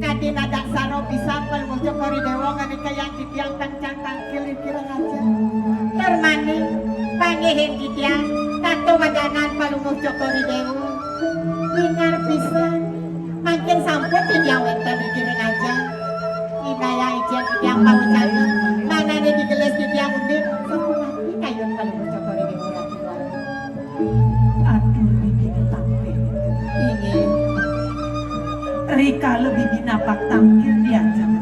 Kadin adat saro pisan Palungguh Cokor I Déwa nganikaang titiang tangcang tangkil ring kirang aja. Tur malih panggihin titiang tata wadanan Palungguh Cokor I Déwa. Lingar pisan. Mangkin sampun titiang wénten ring kirang aja. Indayang icén titiang pawecana. Manané digelis titiang undin. Sapunapi kayun Palungguh Cokor I Déwa Ratu Déwagung. Aduh, bibi ditampil. Inggih. Rikala bibi napak tangkil diajeng.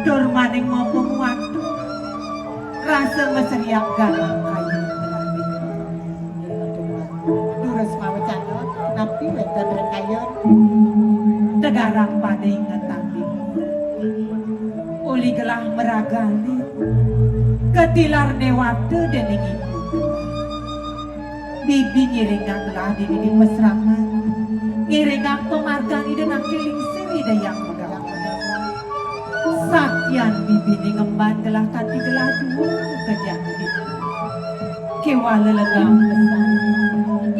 Dur maning maupun watu. Rasa maseriak ganang kayu telah bibi. Durus mawecana, napi wénten ring kayun? Tegarang pada ingetang bibi. Uli gelah maragali. Katilar déwata déning ibu. Bibi ngiringang gelah dini di pasraman. Ngiringang pamargan Ida naké lingsir Ida Hyang Widi. Sakian bibiné ngemban gelah kanti gelah dua muka jati. Kéwala legang pesan.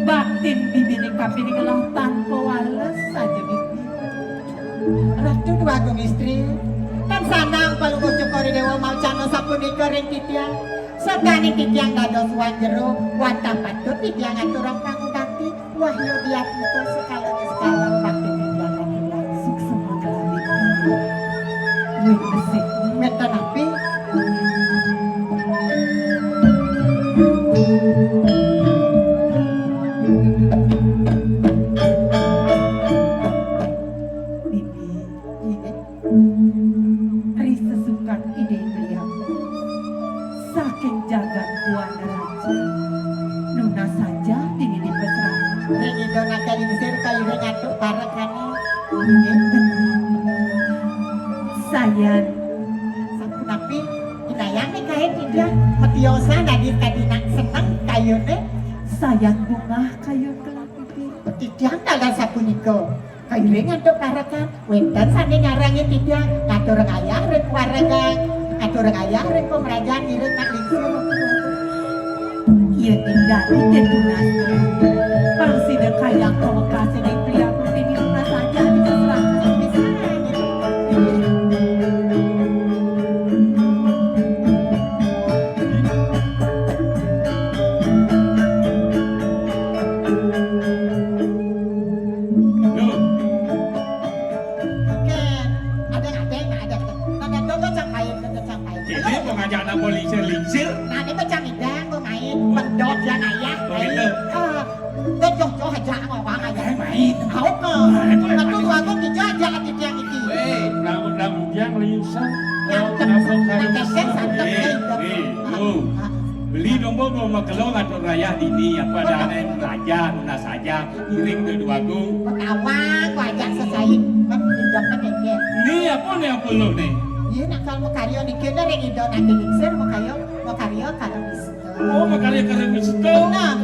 Batin bibiné kapining gelah tanpa wales saja bibi. Ratu Déwagung Istri, tan sandang Palungguh Cokor I Déwa mawecana sapunika ring titiang. Sadaning titiang dados wan jero, wantah patut titiang aturang pangubakti. Wahyu diatmika sekala niskala bakti titiang aturan. Suksma kelawi. Wit besik. Wénten napi? Bibi. Inggih. Ri sesukat Ida Hyang Widi. Saking jagat Buana Raja. Nunas saja dini di pasraman. Ring Ida naké lingsir kairing antuk parekané. Inggih. Sayan. Sapunapi indayang nika titiang matiosan adi kadi nak seneng kayuné. Sayan bungah kayun kelah bibi. Titiang taler sapunika. Kairing antuk parekan, wénten sané nyarengin titiang, ngaturang ayah ring parekan, ngaturang ayah ring pamrajan ngiring nak lingsir. Yén ing dadi ten tunas, pang sida kayang pamekasé ning priagung dini tunas aja di keserakahan pisan. Duh. Oké, ada ada ada ada. Nah, nah, tuh, tuh, cang pahit, tuh, tuh, cang pahit. Ini mau ngajak anak mau lingsir-lingsir. Nah, ini mah cang idang mau main, pendot ya, nah, ya. Oh, gitu. Ah, tuh, tuh, tuh, aja mau apa aja. Saya main. Tahu ke? Nah, itu yang Ratu main. Tuh, aku gitu aja, gitu yang itu. Eh, rambut-rambut yang lingsir. Yang rambut, rambut, rambut. Yang santap, eh, eh, tuh. Ah, tuh. Beli domba mau makelong atau raya dini, apa ada yang raja, lunas aja. Iring Déwagung. Pekawang, wajak sesai. Kan indak kan éngkén. Ni apa ni apa lu ni? Iya, nak kalau mau karya niki, nih, ring Ida nanti lingsir, mau karya, mau karya karya Wisnu. Oh, mau karya karya Wisnu. Benar.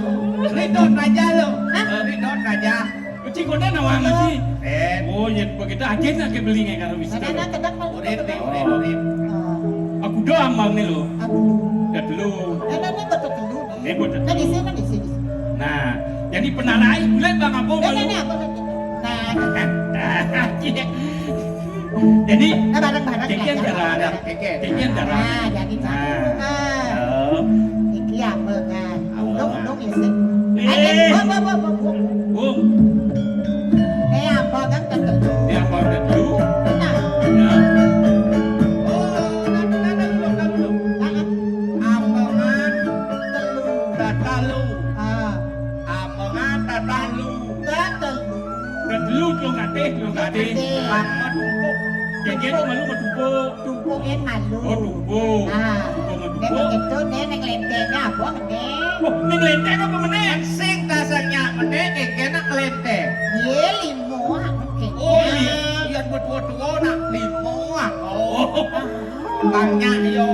Ridon Raja lo. Hah? Eh, Ridon Raja. Cik, kono nawang sih. Eh. Oh, yen begitu aja nak ke beli nggih karo wis. Nah, nah, nah, kedap mau. Urip, urip, urip. Oh. Aku doang mau nih lo. Aku. Udah dulu. Eh, nah, nah, betul dulu. Eh, betul. Nah, di sini, di sini. Nah, jadi penarai bulan Bang Apo. Nah, nah, nah, apa lagi? Nah. Jadi, nah, bareng-bareng, jadi ya, antara ya. Keke. Keke antara. Nah, jadi nah. Nah. Oh. Iki apa, kan? Apa, Dong, kan? Dong, ya, sih. Eh. Ayo, bawa, bawa, bawa, bawa. Bung. Eh, apa, kan, kan, kan? Eh, apa, kan, lu? Nah. Nah. Oh, nah, nah, nah, dulu, nah, dulu. Nah, nah. Apa, kan? Telu. Nah, telu. Ah. Apa, kan? Tatalu. Tatalu. Telu, telung katih, telung katih. Telung katih. Apa, tumpuk? Keke, malu, tumpuk. Tumpukin malu. Oh, tumpuk. Ah. Tumpuk, tumpuk. Nek begitu, nek, nek lenteng apa, meneh? Oh, nek lenteng apa, meneh? Sing dasarnya, meneh, keke, nek lenteng. Ye, limo, ah, keke. Oh, iya. Iya, buat tua-tua, nak limo, ah. Oh. Oh. Tanya, yo.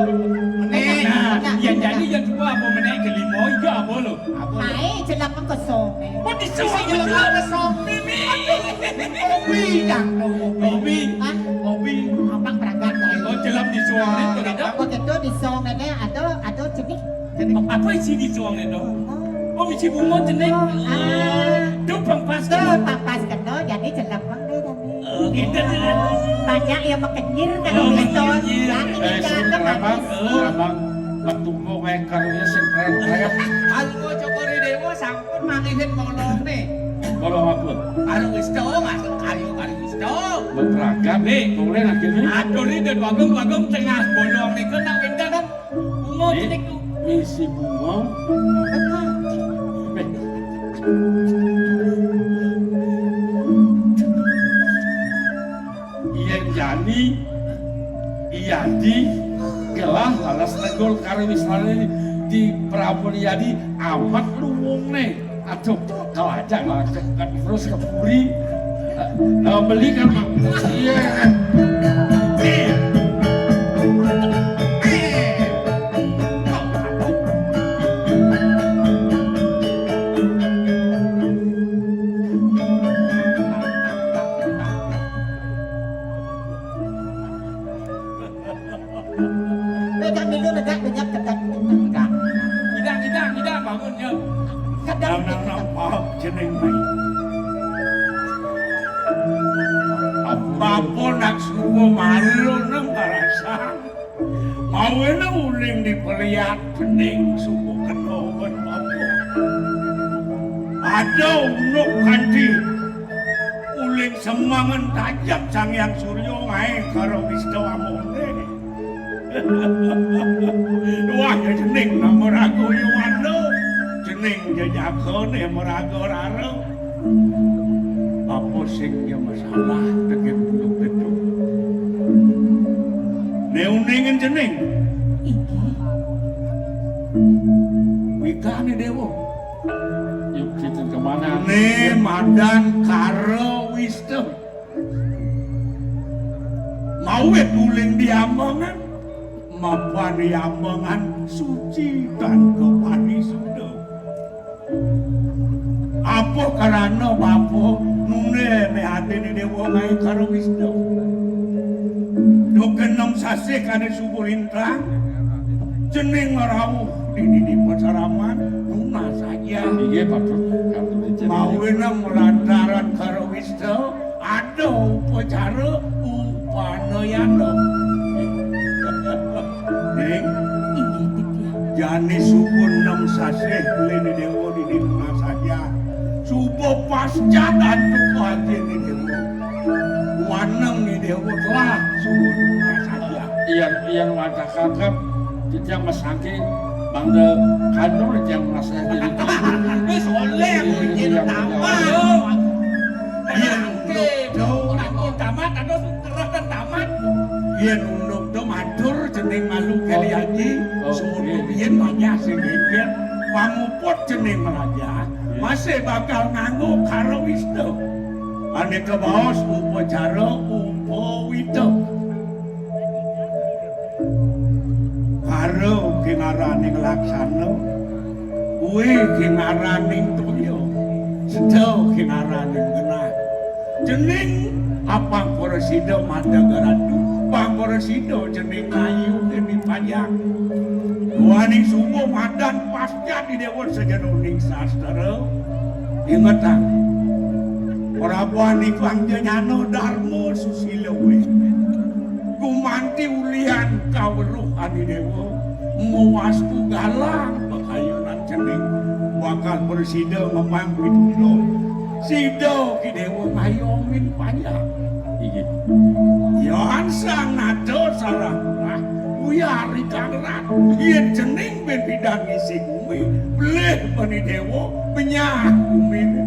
Meneh. Nah, nah, ya, jadi, ya, coba apa, meneh, ke limo, iya, apa, lo? Apa, lo? Ae, jelek kesong. Oh, di sini, jelek kesong. Mimi. Kopi, yang, kopi. Kopi. Hah? Kopi. Apa, berangkat, ya? Oh, jelek di suaranya, tuh, gitu. Apa gitu, di song, ini, ada, ada jenis. Apa isi di suaranya, tuh? Oh, isi bunga, jenis. Oh, ah. Tuh, Bang, pas. Tuh, Bang, pas, kena, jadi jelek, Bang, deh, tadi. Oh, gitu, jelek. Banyak yang makenyir, kalau Oh, gitu. Makenyir. Ya, ini Eh, kan, sing kan, keramat, habis. Eh, abang, ketumpuk, eh, karunya sing keren, kayak. Algo Cokori Dewa, sampun mangihin molone. Molong apa? Karo Wista, Mas, karo, karo Wista. Betrakan, nih, tulen akhirnya. Atur, nih, dan bagong-bagong tengah bolong, nih, kena pindah, kan? Bunga, Nih, titik, tuh. Misi bunga. Betul. Eh. Yen jani, iya di, gelah, balas negul karo wiswane di Prabu Yadi, amat luwungne. Aduh, kau aja ngajak kan terus ke puri. Eh, eh, beli kan, Mak? Iya. Iya. Eh. Kowe gak milu negak benyap tegak. Enggak. Ngidang, ngidang, ngidang, bangun, yo. Kedang. Nang, nang, nang, paham jeneng, Mai. Apa nak suku malu nang karasa? Mawene uling dipeliat dening suku kena wen apa? Ada unuk kanthi uling semangen tajep Sang Hyang Surya ngae karo Wista Amone. Wah, ya jeneng nama raga ya wanda, jeneng jejagane meraga rara. Apa sing ya masalah tegep betul? Ne uningen jeneng? Iki. Wikane dewa. Yuk, kita kemana? Ne madan karo Wista. Mawit uling diambengan, mapan diambengan suci dan keparisuda. Apa karana bapa nune ne atine dewa ngae karo Wista? Duh kenem sasih kane subuh lintang, jeneng ngrauh dini di pasaraman, nunas saja. Iya, Pak. Mawinang lantaran karo Wista, ada upacara upanayana. Ning, inggih titiang. Jane subuh enam sasih lene dewa dini tunas saja. Subuh pasca dan tuku hati ini dewa. Waneng ni dewa telah subuh tunas saja. Iya, iya, matakan kan, titiang masangke, bangda kandung titiang merasa jadi. Wis oleh, aku Iya, izin iya, tamat. Iya. Iya, Oke, dong. Orang pun tamat, ada terus dan tamat. Yen unduk do matur jeneng malu kali Oh. Aji, Oh, semono iya. Biyen banyak sing geger, pamuput jeneng melaja, Iya. Masih bakal nganggo karo Wista. Ane kebaos upacara upawita. Karo ki ngaraning laksana, kuwi ki ngaraning toya. Seda kinaraning genah. Cening apang prasida madeg ratu, pang prasida cening ayu dene pajak. Duaning suba madan pascat Idewa sajeroning sastra. Ingetang. Prabu Anikang janyana darma susila we. Gumanti ulihan kaweruh Anidewa, mawastu galang pakayunan cening bakal prasida ngembang pituduh. Sida Kidewa ngayomin panjang. Inggih. Yan sang nata sarah murah, buyar ikang rat, yen cening ben pidan ngisi gumi, pelih Panidewa, benyah gumine.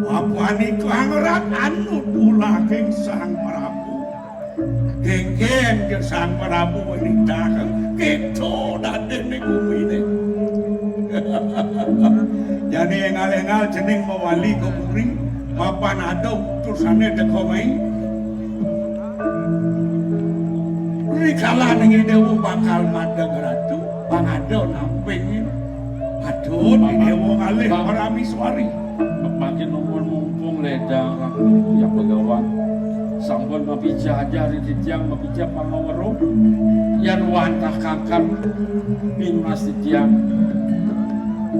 Apaning kang rat anut ulahing Sang Prabu. Kengken ke Sang Prabu wenitah, keto dadene gumine. Jani engal-engal cening mawali ka puri, mapan ada utusane teka mai. Rikala ning Idewa bakal madeg ratu, pang ada namping. Patut Idewa ngalih paramiswari. Makin nuwun mumpung ledang aku ya Begawan. Sampun mapijah aja ri titiang, mapijah pangaweruh. Yan wantah kangkan pinunas titiang.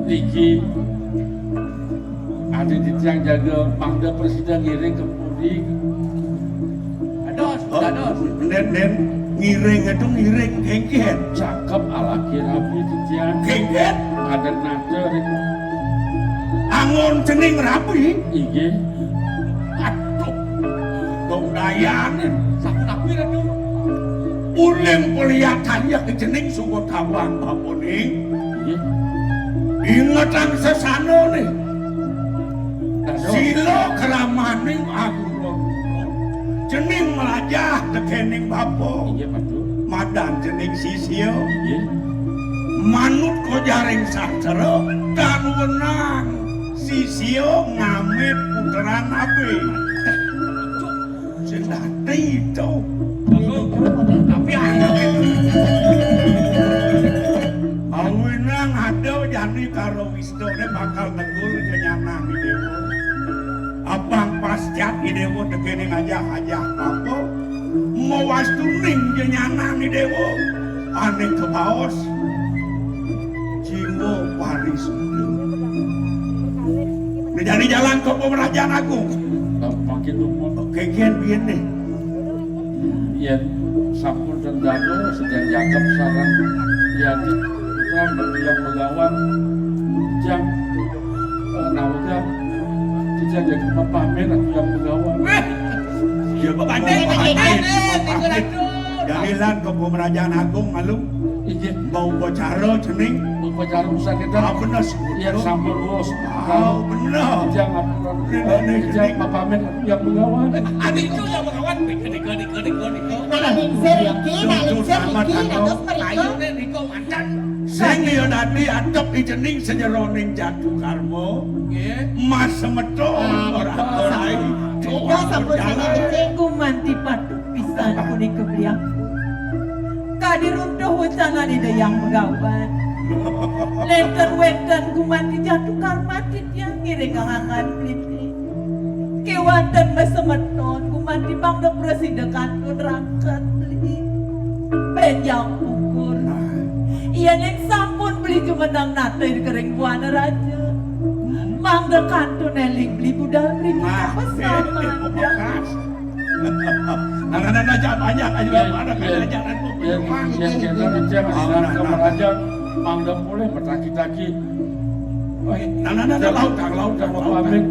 Niki adi titiang jaga mangda prasida ngiring ka puri. Dados, dados. Nden, nden, ngiring itu ngiring kengken. Cakep alaki rabi titiang. Kengken. Ada nada ring. Angon cening rabi. Inggih. Aduh. Dong dayane. Sapunapi, Ratu? Uling peliatanya ke cening suka tawang bapaning. Ingetang sesana nih. Sila kramaning agung. Cening melajah tekening bapa. Inggih, Patut. Madan cening sisia. Inggih. Manut kojaring sastra, tan wenang sisia ngamit puteran abe. Sing dadi itu. Tapi anak itu. Awinang ada jani karo Wisnune bakal negul jenyanan Idewa. Apang pascat Idewa tekene ngajah-ajah apa? Mawastuning jenyanan Idewa. Ane kebaos. Jiwa parisuda. Ngejani jalan ke Pemerajan Agung. Makin umur. Oke, kian biyen nih. Yen sampun ten dano sedang jangkep sareng yati putra yang Begawan jang eh, nawega tidak jadi pamit aku yang Begawan. Weh, iya pamit, pamit, pamit. Jalilan ke Pemerajan Agung malu. Inggih. Mau upacara cening. Upacara urusan kita. Ah, bener sih. Iya, sampun, Bos. Ah, bener. Jang apa? Jang pamit yang Begawan. Adik itu yang Begawan. Nah, lingsir iki, nah, lingsir iki, dados mriki. Ayo, nek niku manten. Sing ya dadi adep ijening sejeroning jatuh karma. Nggih. Mas semeton ora ora. Kita sampun sanget becik gumanti patut pisan punika beliau. Kadi runtuh wecangan Ida Yang Begawan. Lenten wenten gumanti jatuh karma titiang ngiring ahangan pliti. Kewanten mesemeton gumanti mangda prasida kantun rangket beli. Benjang pungkur. Iya ning sampun beli jumeneng nata ing kering buana raja. Mangda kantun eling beli budal mriki. Nah, pesan eh, eh, manja. Nah, nah, nah, nah, jangan banyak aja. Iya, ada iya. Kerajaan aku. Iya, iya, iya, iya, ada kamar aja. Mangga boleh bertaki-taki. Nah, nah, nah, nah, lautang, lautang, lautang.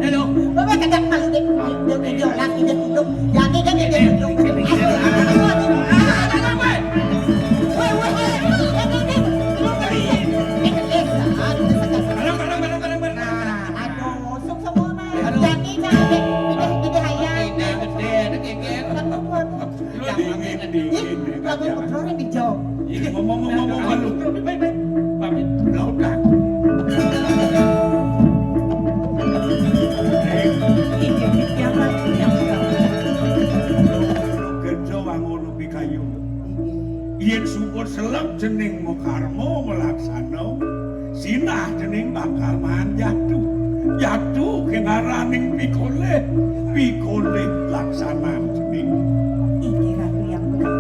Halo. Bapak kadang malu deh. Dia, dia, dia, laki dia tutup. Jadi kan dia tutup. Weh, weh, weh. Barang, barang, barang, barang, barang. Nah, aduh, sok semua mah. Aduh. Jadi cantik, pindah, pindah hayal. Gede, gede, ada geger. Kan betul. Lu dingin, dingin, dingin. Ih, lagu putra yang dijawab. Iya, ngomong, ngomong, ngomong, lu. Baik, baik. Pamit. Udah, udah. Iya, iya, iya, iya. Kerja wangun upi kayu. Yen syukur selep jening makarma malaksana. Sinah dening bakal manjatu. Jatu kinaraning pikolih, pikolih laksanan dening. Inggih Ratu Hyang Putra.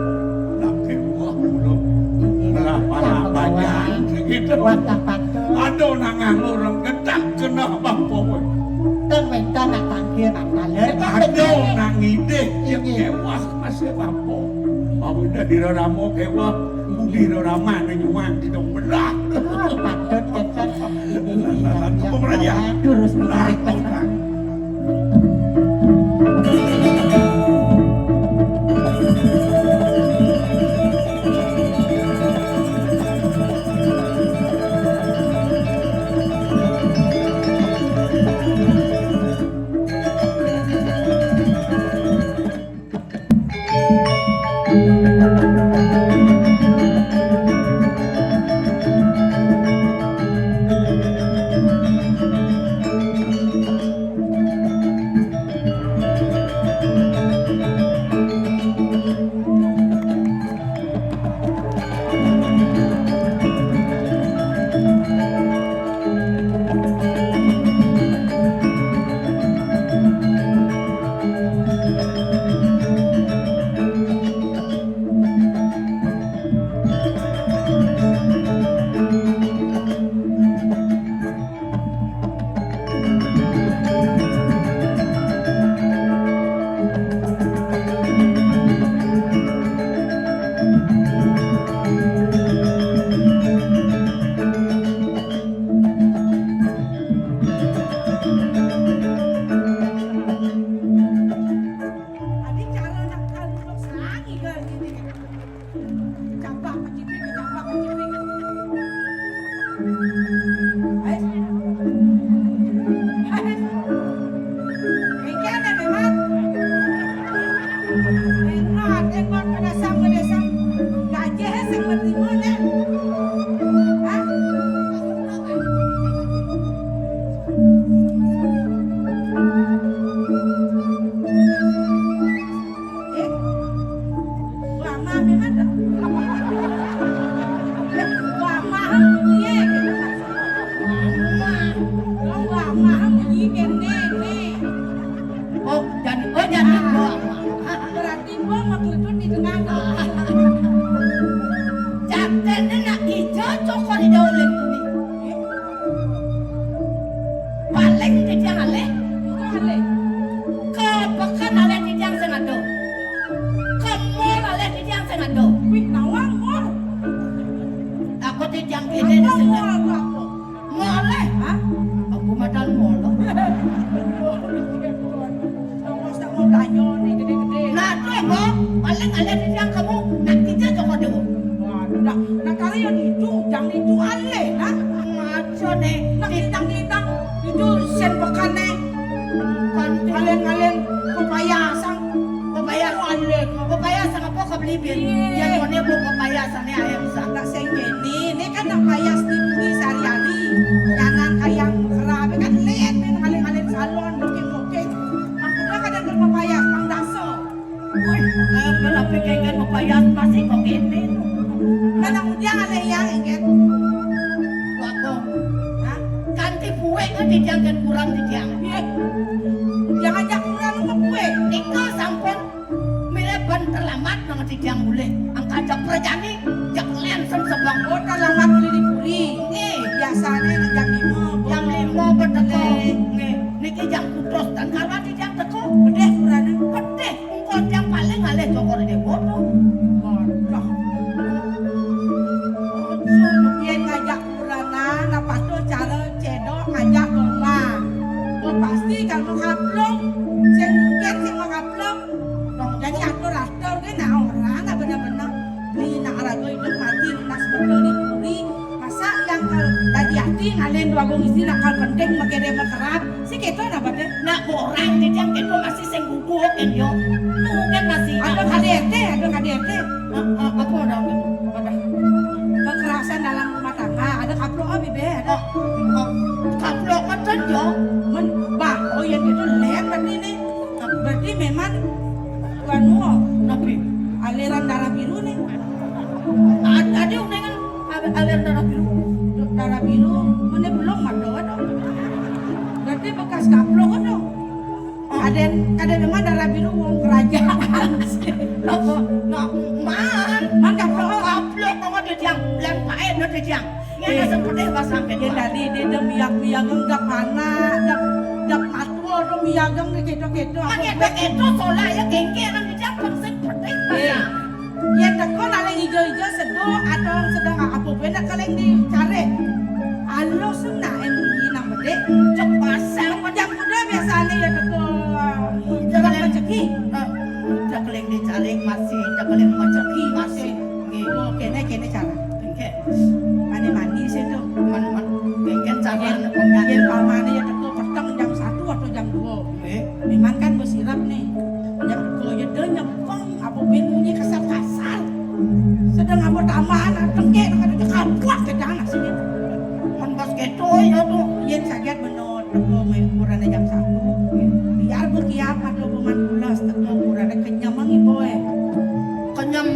Nang dewa kula. Inggih Ratu Hyang Putra. Aduh, nang nganggur, gedang kena bapa. Ten wénten nak panggil, nak talen. Aduh, nang ngidih, ya. Inggih. Kewas masih bapa. Mau udah dirarama kewas. Budi Rama nyuwang kidung belah. Ah, patut kenten. Ini Lalan Kembang Raja. Durus ditarik. Nah, pesan. Adi cara nak kandung sangi kan ini. Capak kecipi, capak kecipi. Ais. Ais. Engkene memang. Enak, enak, kada sam, kada sam. Gajah sing menerima, ne. Hah? Eh, wamah memang dah. Wamah, iya. Wamah. Wamah, iya, kene, ne. Oh, jadi, oh, jadi wamah. Berarti gua mau kelutut di tengah. Jatene nak ijo cokor di daun kuning. Paling titiang alih. Iku alih. Ka peken alih titiang sing ada. Ka mall alih titiang sing ada. Wih, nawang mall. Aku titiang kene. Apa sing mall, apa? Mall alih. Hah? Aku madan mall. Tongos tak mau belanja nih, gede-gede. Nah, tuh, Bang. Paling alih titiang kamu, nak titiang coba dulu. Waduh, dah. Nah, kalau yang itu, jangan itu alih, nah. Maksudnya, nak titiang-titiang, itu sen pekane. Kan kalian-kalian pepaya sang. Pepaya sang. Alih. Pepaya sang apa kau beli, Bin? Iya. Yang mana bu pepaya sang ni ayam sang? Nak sengkeni, ini kan nak payas di bumi sehari-hari. Jangan kayak kerabe kan lihat, Bin, ngalih-ngalih salon, booking-booking. Aku dah kadang berpepaya, pang dasa. Woi, eh, kenapa kengken mapayas masih kok kene? Mana ujang ada yang inget? Wakong. Hah? Kanti buwe kan dijangkan kurang dijang. Iya. Jangan jak kurang lu buwe. Nika sampun mila ben terlambat nang dijang mulih. Angka jak perjani, jak lensen sebang. Oh, terlambat mulih di puri. Nggih. Biasanya nak jam lima. Jam lima beteko. Nggih. Nggih. Niki jam putus dan kalau dijang teko. Bedeh kurang. Bedeh. Engko yang paling alih cokor dewa to. Waduh. Yen ngajak kuranan, apa to cara cedok ngajak domba. Oh, pasti kalau menghaplung, sing mungkin sing menghaplung. Dong, jadi atur-atur ke nah orang nah bener-bener. Ni nak raga hidup mati, lunas betul di puri. Masa yang kalau dadi ati ngalen dua gong isi nak kal penting make dia berkerap. Si keto napa teh? Nak orang titiang keto masih sing gugu kan yo. Nu kan masih. Ada K D R T, ada K D R T. Eh, eh, apa orang itu? Apa? Kekerasan dalam rumah tangga, ada kaplok apa be? Ada. Oh, oh, kaplok macam yo. Men, bah, oh yang itu lem berarti ini. Berarti memang anu, tapi aliran darah biru nih. Ad-, ada yang dengan al-, aliran darah biru. Darah biru, mana belum mata tu. Berarti bekas kaplok tu. Ada, ada memang darah biru wong kerajaan. Apa? Nak man. Man kaplok. Kaplok kok ada jang, bulan paen ada jang. Ini ada seperti bahasa. Dia tadi dia dah miak-miak enggak panas, dah dah matua tu miak enggak keto-keto. Kan ya keto solah ya kengke orang di jang seperti bahasa. Yen teko nak leng ijo-ijo seduh atau sedang apa ben nak keleng dicarik. Alus nak en bunyi nang bedik. Cek pasang macam kuda biasanya ya teko. Jalan rezeki. Cek keleng dicarik masih, cek keleng rezeki masih. Nggih. Oh, kene kene cara. Engke. Mani-mani sih tu. Man man. Engke cara. Yen pamane ya teko peteng jam satu atau jam dua. Nggih. Memang kan bersirap nih. Yang kaya dia nyepeng apa ben bunyi kasar-kasar. Sedang apa tambahan tengke nak ada kapuak ke tanah sini. Man pas keto ya tu. Yen saget bener teko me kurane jam satu. Biar bekiap atau buman pulas teko kurane kenyam mangi boe. Kenyam.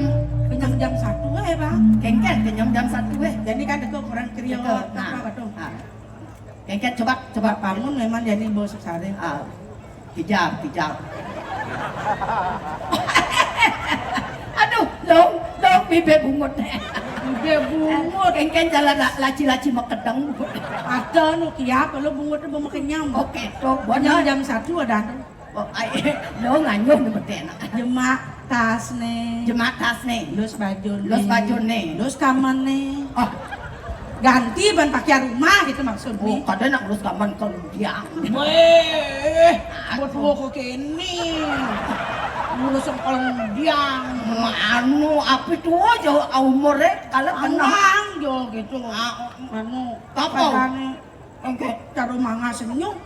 Kenyam jam satu eh, Bang. Kengken kenyam jam satu eh. Jadi kan teko kurang kriot apa tu? Kengken coba coba bangun memang jadi bos sare. Ah. Kijap, kijap. Aduh, long, long bibe bungut. Bibe bungut. Kengken jalan laci-laci makedeng. Ada nu kiap kalau bungut tu makenyam. Oke, tu. Kenyam jam satu ada. Oh, ai, long anyuh nu betenak. Jemak tas ne. Jemak tas ne. Lus baju ne. Lus baju ne. Lus kamar ne. Oh. Ganti ban pakaian rumah gitu maksud ne. Oh, kada nak lus kamar ke ludiang. Weh, buat tua kok kene. Ngurus kalau ludiang. Anu, apa tu aja umur eh kalau kenal. Angang jo gitu. Ah, anu, apa? Katanya Engke cara manga senyum.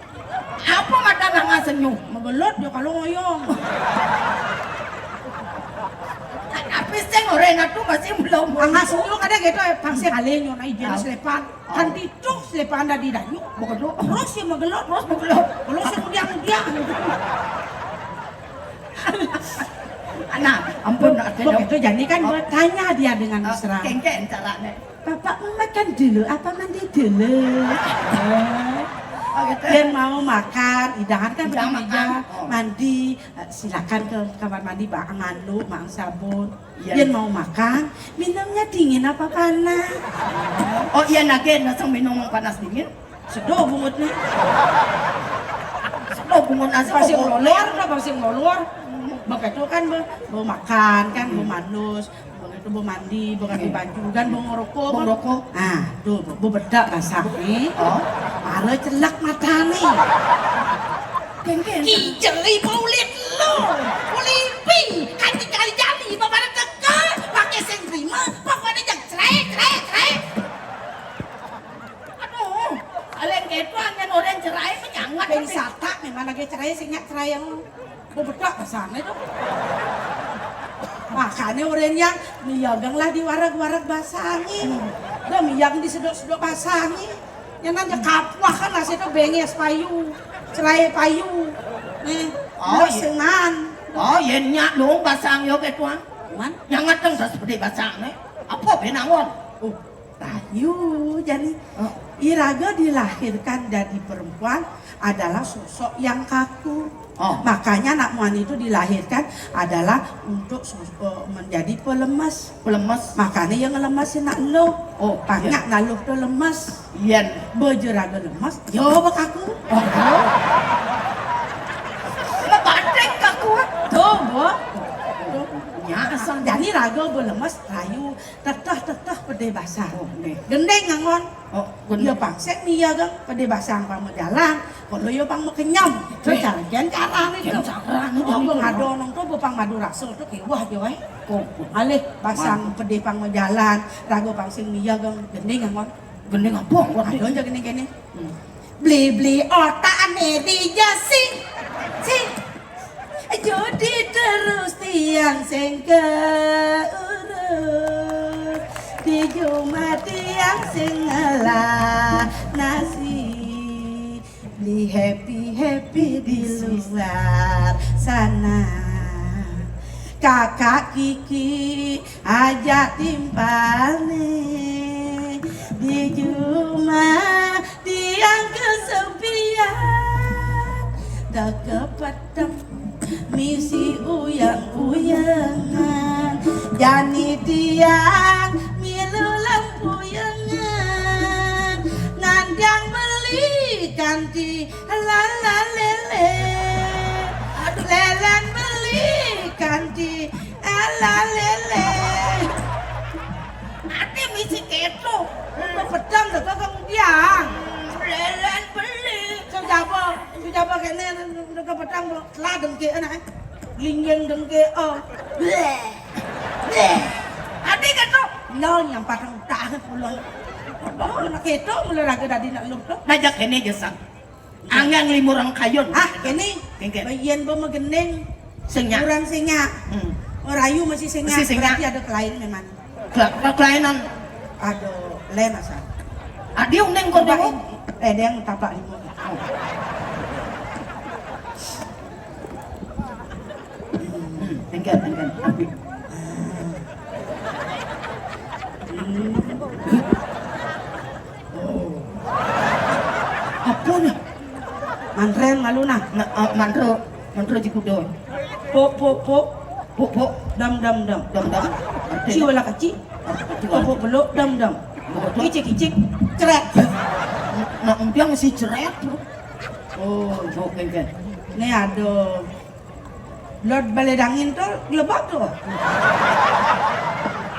Apa mata manga senyum? Megelut dia kalau ngoyong. Tapi sing ora enak tuh masih belum. Manga senyum ada gitu eh, pasti kali nyo na ijen selepan. Kan titu selepan dari danyu. Begitu. Terus ya megelut. Terus megelut. Kalau sing diang-diang. Nah, ampun. Begitu jadi kan bertanya dia dengan mesra. Kengke carane. Bapak mau makan dulu apa mandi dulu? Oh, gitu. Dia mau makan, idangan kan begitu makan. Mandi, eh, silakan ke kamar mandi, baang anu, baang sabun. Iya. Dia mau makan, minumnya dingin apa panas? Oh iya, nage nasang minum panas dingin. Sedo bungut nih. Sedo bungut nasi pasti ngelolor, pasti ngelolor. Begitu kan, mau makan kan, mau manus. Begitu bu mandi, beganti baju, dan bu ngerokok. Bu ngerokok. Ah, tuh, bu bedak basah nih. Oh. Para celak mata nih. Kengken. Ijeli bau liat lo. Ulipi, kan tinggal jali, bapak ada teka, pakai sing terima, pokoknya jang cerai, cerai, cerai. Aduh, kalian kepo angin orang cerai menyangat. Peng satak memang lagi cerai, sing nyak cerai yang Bebedak basahne tu. Makanya orang yang miyagang lah di warag-warag basah angin. Dah miyagang di sedok-sedok basah angin. Yang nanya kapuah kan nasi tu benges payu, cerai payu. Nih, oh, iya. Sengan. Oh, iya nyak dong basah angin oke tuan. Man? Yang ngateng dah seperti basah angin. Apa benangon? Oh, Tayu, jadi iraga dilahirkan dari perempuan adalah sosok yang kaku. Oh. Makanya anak muan itu dilahirkan adalah untuk sos- eh, menjadi pelemes. Pelemes. Makanya yang ngelemesin nak lo. Oh, banyak iya. Nak lo tu lemes. Iya. Bejeraga lemes, yo bekaku. Oh, iya. Lebatek kaku. Tuh, bu. Tuh. Ya, asal jadi raga belemes, rayu. Teteh-teteh pedih basah. Oh, nggih. Gending ngangon. Oh, gending. Iya pang sing miyagang pedih basah pang majalan. Kalau iya pang makenyam. Nggih. Cara jen carane tu. Jen carane. Oh, bengado nong tu bepang madu rasa tu kewah je weh. Oh, oh. Alih basah pedih pang majalan. Raga pang sing miyagang gending ngangon. Gending apa? Ada aja gending kene. Hmm. Beli-beli otak ane di jasi. Sing. Judi terus tiang sing keurus. Di jumah tiang sing ngelah nasi. Beli happy-happy di luar sana. Kakak Kiki ajak timpal nih. Di jumah Sepian, deka peteng, misi uyang-uyangan. Jani tiang milu lempuyangan. Ngantiang meli kanti lala lele. Lelen meli kanti lala lele. Ati misi keto. Peteng deka kang tiang. Lelen beli. Sing jaba, sing jaba kene deka peteng, bo. Telah dengke anak, eh. Lingging dengke, oh. Bleh. Bleh. Ati keto. Lo nyampat utah pulang. Oh, nak keto mula raga dadi nak lum tu. Najak kene jesang. Anggang limurang kayun. Ah, kene. Kengken. Yen bo magending. Sing nyak. Kurang sing nyak. Hmm. Merayu masih sing nyak. Masih sing nyak. Berarti ada kelain memang. Kela-, kelainan. Aduh, lain asal. Adi uning kau. Coba dewa. Ini. Eh, dia yang tapak lima. Oh. Hmm, kengken, kengken. Api. Apa ni? Mantren malu nah. Na, ah, mantro, mantro jikudo. Pok, pok, pok. Pok, pok. Dam, dam, dam. Dam, dam. Ci wala kaci. Pok, pok, belok, dam, dam. Pok, pok. Icik, icik. Ceret. Nak empiang si ceret. Oh, jok kengken. Ni ada. Lot balai dangin tu, gelebak tu.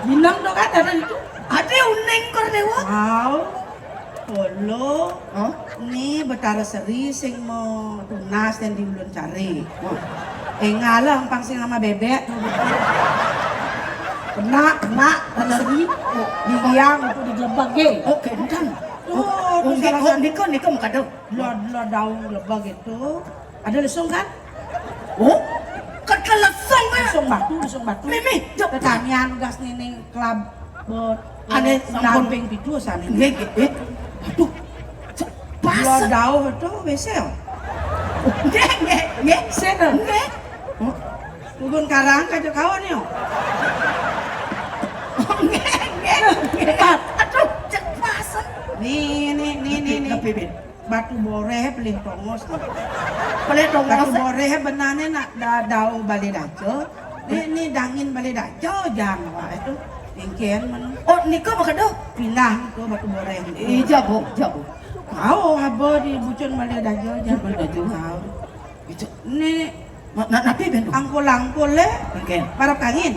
Minang tu kan ada itu. Ada uning kor dewa. Wow. Polo. Hah? Ni Betara Seri sing mau tunas dan diulun cari. Hah? Enggak lah, empang sing sama bebek. Kena, kena, Betara Seri. Oh. Dibiang itu digelebak, ge. Oke, entan. Oh, oh, oh, salah satu. Nika, nika mukado. Lot, lot daun gelebak itu. Ada lesung kan? Oh, kata lesung ya? Lesung batu, lesung batu. Mimi, jok. Tetamian gas nini kelab bot. Ane sampun. Damping pitu sana. Nggih, nggih, nggih. Aduh. Pas. Lo dauh tu biasa. Nggih, nggih, nggih. Sana. Nggih. Turun karang kaja kawan yo. Nggih, nggih, nggih. Aduh, cek pas. Ni, ni, ni, ni, ni. Tapi, Bin. Batu boreh pelih tongos tu. Pelih tongos. Batu boreh benane nak da-, dau bale daja. Ni, ni dangin bale daja jang awak tu. Engken men. Oh, nika makado. Pindah tu batu boreh. Ija bo, ija bo. Kau haba di bucun bale daja jang. Bale daja. Kau. Ija. Ni Ma-, na-, napi ben tu? Angkul-angkul le. Engken. Parap kangin.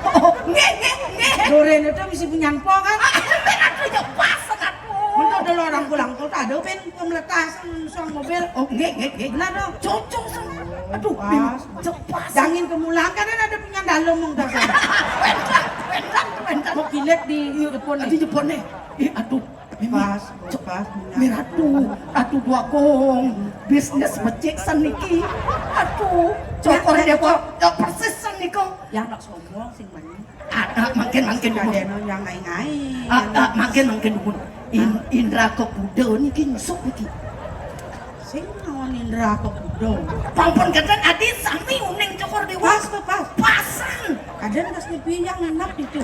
Oh, nggih, nggih, nggih. Duren itu misi punyan po kan? Ah, ben atuh jauh pasen atuh. Mun tu dulu angkul-angkul tu ada ben pemeletas sang mobil. Oh, nggih, nggih, nggih. Benar dong. Cocok sang. Aduh, pas. Dangin kemulang kan ada punyan dalam mung dasar. Wendang, wendang, wendang. Mau kilet di Jepun nih. Di Jepun nih. Ih, aduh. Pas, pas, Miratu, aduh dua kong, bisnis becik san niki. Aduh, cokor dia kok, ya persis san nika. Yang nak sombong sing mani. Ah, ah, mangkin, mangkin dumun. Ada yang ngai-ngai. Ah, ah, mangkin, mangkin dumun. In-, Indra Kepuda niki nyusuk niki. Sing naon Indra Kepuda. Pampun kenten adi sami uning cokor dewa. Pas, pas, pas. Pasan. Kadang kas nepi yang ngenap itu.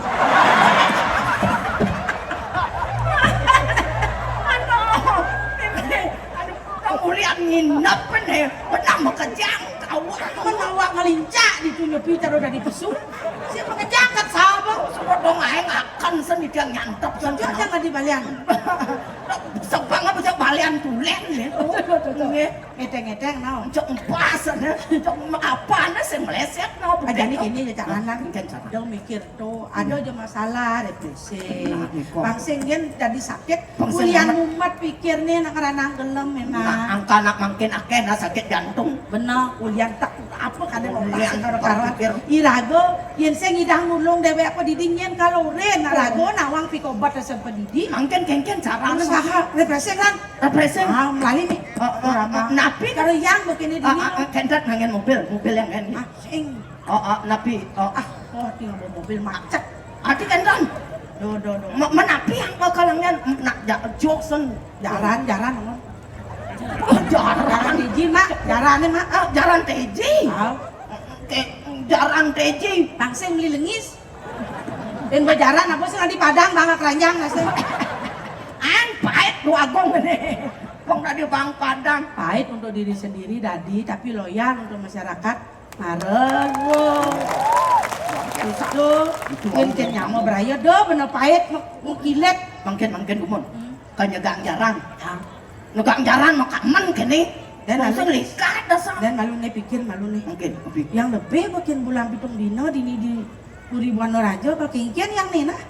Aduh, ini, aduh, kamulian nginep ini. Benar makejang kawan. Mun awak ngelincak ditu nyepi taruh dari pesu. Siapa ngejangkat sabar. Suruh dong ae ngakan seni dia nyantap. Jangan di balian. Sebang apa cak balian tulen nih. Betul, betul, betul. Nggih. Ngedeng-ngedeng, no. Cok empas, ada. Cok apa, ada sing meleset, no. Aja nih, ini aja, Cak Lanang. Dong mikir tuh, ada aja masalah, depresi. Nah, niko. Bang sing yen tadi sakit, kuliah mumet pikir nih, nak ranang gelem memang. Nah, angka anak mangkin akeh, nah, sakit jantung. Bener, kuliah tak apa kadang mau pikir. Irago, yen sing idah nulung dewek apa diding yen kalau ren, nak rago, nawang pikobat rasa pedidi. Mangkin kengken cara. Usaha, refreshing kan? Refreshing. Ah, melali nih. Oh, oh, napi? Kalau yang begini dingin. Ah, ah, kendrat ngangen mobil, mobil yang ini. Ah, sing. Oh, oh, napi? Oh, ah, oh, tinggal bawa mobil macet. Ati kendran. Do, do, do. Ma-, menapi yang bakal ngen nak ja-, joksen. Jaran, jaran, ngomong. Oh, jaran. Jaran tiji, Mak. Jaran nih, Mak. Oh, jaran tiji. Ah. Ke, jaran tiji. Tangsing beli lengis. Dan bajaran apa sih di Padang, bangga keranjang nasi. An pahit dua agong ini. Wong dadi bang Padang. Pahit untuk diri sendiri dadi, tapi loyal untuk masyarakat. Mareng, wong. Itu, mungkin nyamo beraya do, bener pahit, mu-, mukilet. Mungkin, mungkin, Umun. Hmm. Kan nyegang jaran. Hah? Nyegang jaran mah kamen kene. Dan langsung malu, likat dasar. Dan malu nih pikir, malu nih. Mungkin, mungkin. Yang lebih mungkin bulan pitung dino dini di Puri Buana Raja, apa kengkian yang nih, nah?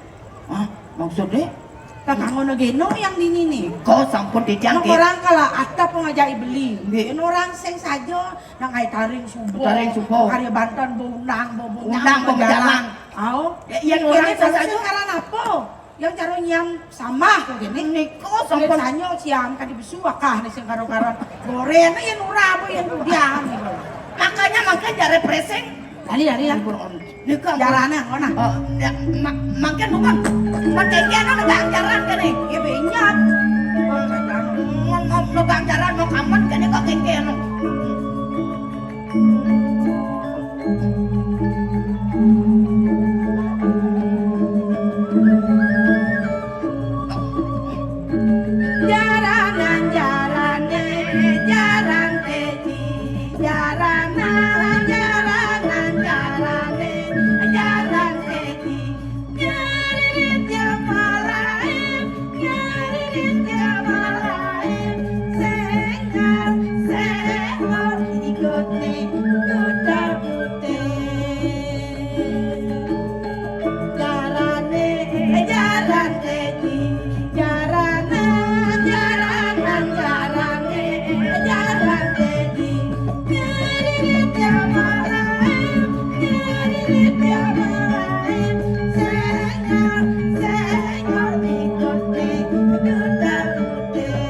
Hah? Maksudnya? Kakak ngono geno yang dini nih. Kok sampun dijangkit? Orang kalau ada pengajak beli. Nggih. Orang sing saja nang ai taring subuh. Taring subuh. Karya bantan bau unang, bau, bau unang, bau jalan. Au. Ya, iya, orang sing saja. Karena apa? Yang cara nyam sama kok gini. Niko sampun. Sanyo siam kadi besu akah nih sing karo-karon. Goreng yen ora apa yen udian. Makanya mangke jare presing. Lali, lali, lali. Nika, jarana, ngono. Oh, ya, ma-, mangke nuwun. Mangke iki ana negak jaran kene. Ya benyot. Ngomong negak jaran mau kamen kene kok kengke anu. Jaranan, jarane, jaran teji. Jaranan, jaranan, jarane, jaran teji. Nyaririt ya malaem, nyaririt ya malaem. Sengar, sengar, ikut ning kuda putih. Jarane, jaran teji, jarane, jaranan, jarane, jaran teji. Nyaririt ya malaem, nyaririt ya malaem. Sengar, sengar, ikut ning kuda putih.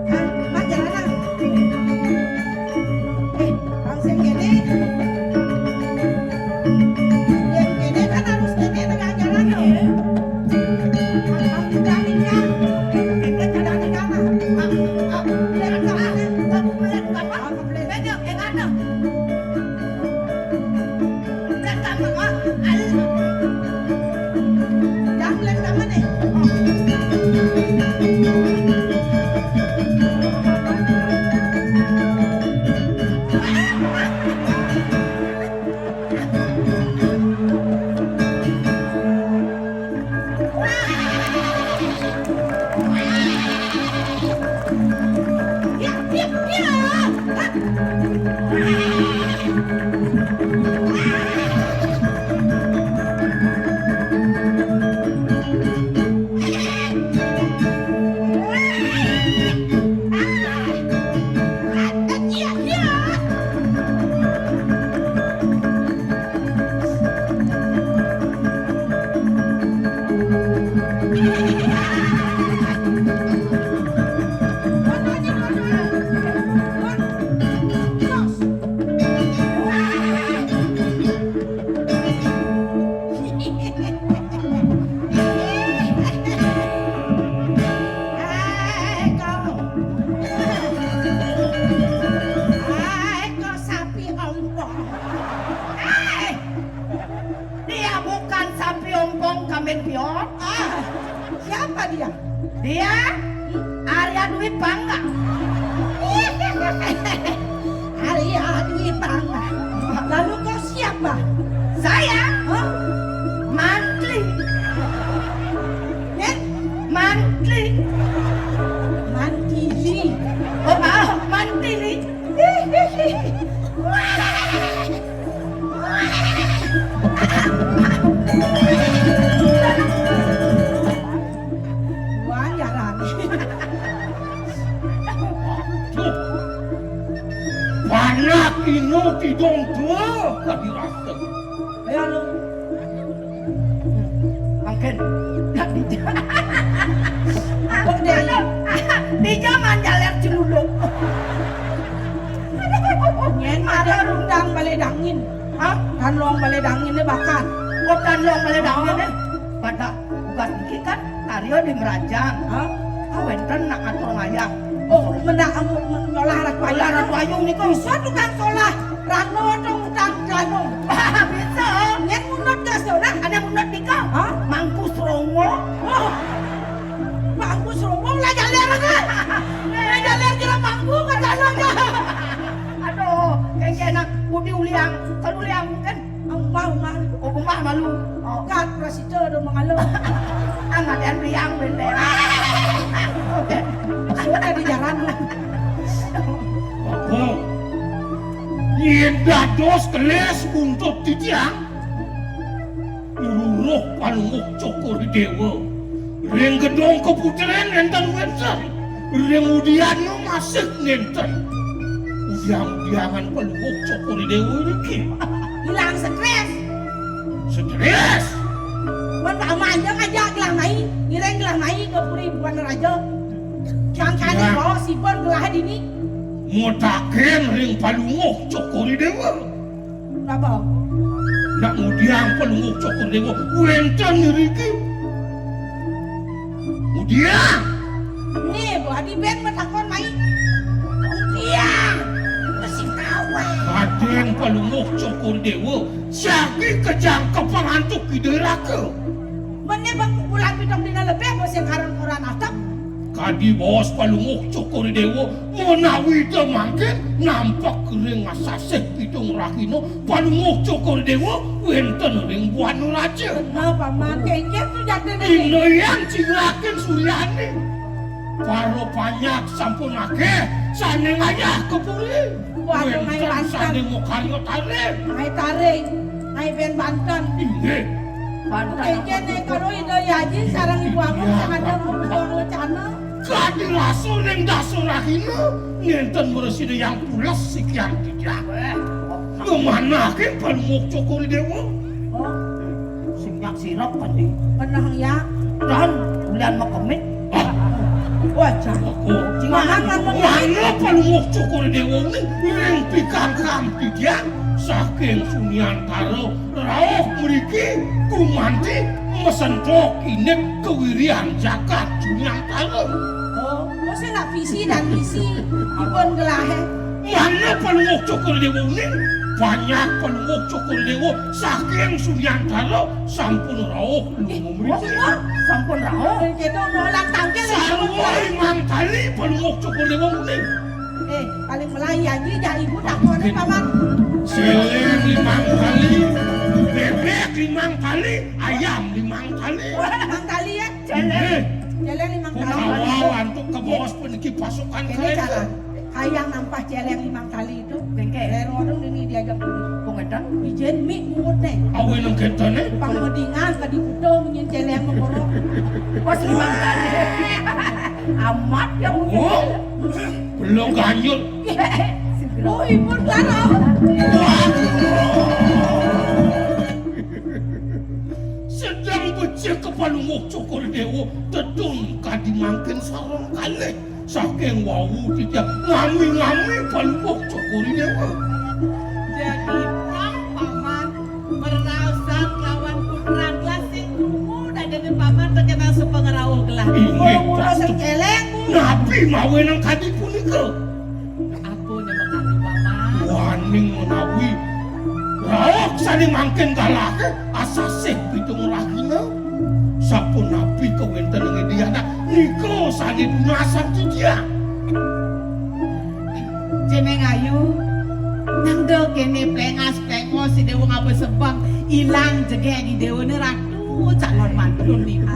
Ah, Mas, jalan, ah. Eh, Bang, sing kene. Yang kene kan harus kene tengah jalan, loh. Bang, Bang, berani, kan? Kita berani, kan? Ah, ah, lihat sana, ah, lihat apa? Lihat, yang ada. Sapi ompong. Eh, dia bukan sapi ompong, kambing pion. Ah, siapa dia? Dia Arya Dwi Pangga. Arya Dwi Pangga. Lalu kau siapa? Saya? Hah? Mantri. Ya? Mantri. Mantili. Oh, maaf, Mantili. Wah, ya, Rani. Anak ino tidong tua, gak dirasa. Ayo, lu. Mangken. Dak dija. Apa, Dek? Dija manjaler celuluk. Nyen ada rundang balik dangin. Hah? Tan luang balé danginé bakat. Oh, tan luang balé danginé. Pada tugas niki kan karya di merajan. Hah? Ah, wénten nak ngatur ngayah. Oh, mendak amu-, men-, ngolah Ratu Ayu. Ngolah Ratu Ayu nika. Bisa tukang solah rano atau ngutang celana. Bisa. Nyén munut ka solah? Ada munut nika. Hah? Mangku serongo. Oh. Mangku serongo lah jaler aja. Lah jaler kira mangku ka solah. Aduh, kéngkén nak budi uliang, kalau uliang kan Umah, umah. Oh, umah malu. Oh, kat prasida do mangalo. Angatan riang bendera. Sudah di jalan. Apa? Yén dados kelis buntut titiang, nyuruh Palungguh Cokor I Déwa. Ring gedung keputrén nénten wénten. Ring udian masih nénten. Udiang-udiangan Palungguh Cokor I Déwa niki. Ilang strés. Strés? Wan Pak Aman, jang ajak gelah mai, ngiring gelah mai ka puri Buana Raja. Mangkané baos ibun gelah dini. Mutaken ring Palungguh Cokor I Déwa. Napa? Nak ngudiang Palungguh Cokor I Déwa wénten ngriki. Ngudiang. Né, Bu Adi bén matakon mai. Ngudiang. Mesti tahu. Kadén Palungguh Cokor I Déwa, jagi kajangkepang antuk Ida Raka. Mené bang bulan pitung dina lebih, bos yang karan koran atap. Kadi baos Palungguh Cokor I Déwa, menawi ta mangkin nampek ring asasih pitung rahina, Palungguh Cokor I Déwa wénten ring Buana Raja. Nah, Paman, kéngkén tu jatiné. Dina yang cingakin Suryani. Para panjak sampun akéh sané ngayah ka puri. Waduh, mai wénten banten. Sané makarya taring. Mai taring, mai bén banten. Inggih. Banten. Kéngkén né karo Ida Aji sareng Ibu Agung sing ada ngomong wacana. Kadi rasa ning dasa rahina, nénten mresida yang pules sikian titiang. Ngemanakin Palungguh Cokor I Déwa. Oh. Sing nyak sirep tadi. Pernah ya? Dan bulan makemit. Ah. Wah, jangan. Aku. Jangan, jangan. Mana Palungguh Cokor I Déwa ning pikangkang titiang saking Sunyantara. Rauh mriki gumanti masentok indik kawiryan jagat Sunyantara. Oh, mosok nak visi dan misi ipun gelahé. Mana Palungguh Cokor I Déwa uning? Banyak Palungguh Cokor I Déwa saking Sunyantara sampun rauh lunga mriki. Sampun rauh. Sarwa limang tali Palungguh Cokor I Déwa uning. Eh, paling melai aja, jak ibu takoné, Paman. Céléng limang tali, bébék limang tali, ayam limang tali. Wah, limang tali ya? Céléng. Céléng limang tali. Awal antuk kabaos puniki pasukan. Kéné cara. Hayang nampah céléng limang tali itu. Kéngkén. Rero dong dini diajak dulu. Kok ngedang? Ijen mik muwut né. Awi nang kénténé. Pang medingan ka diputung nyén céléng mengkorok. Pas limang tali. Amat ya mungkin. Oh. Belum ganyul. Oh, ipun Clara. Sedeng becik ka Palungguh Cokor I Déwa, tedun kadi mangkin sareng kalih. Saking wau titiang ngami-ngami Palungguh Cokor I Déwa. Jadi, Paman, meraosan lawan putran gelah sing krungu dadiné Paman tekénang supangrauh gelah. Inggih, mula-mula sing céléng, Bu. Napi mawinan kadi punika? Apa né makadi, Paman? Waning menawi rauh sané mangkin galahé asasih pitung rahina. Sapunapi kawéntenan Ida Dané nika sané dunasan titiang. Jeneng ayu, nang da kéné pléngas-pléngos I Déwa ngaba sebeng, ilang jegég I Déwané Ratu calon mantun niku.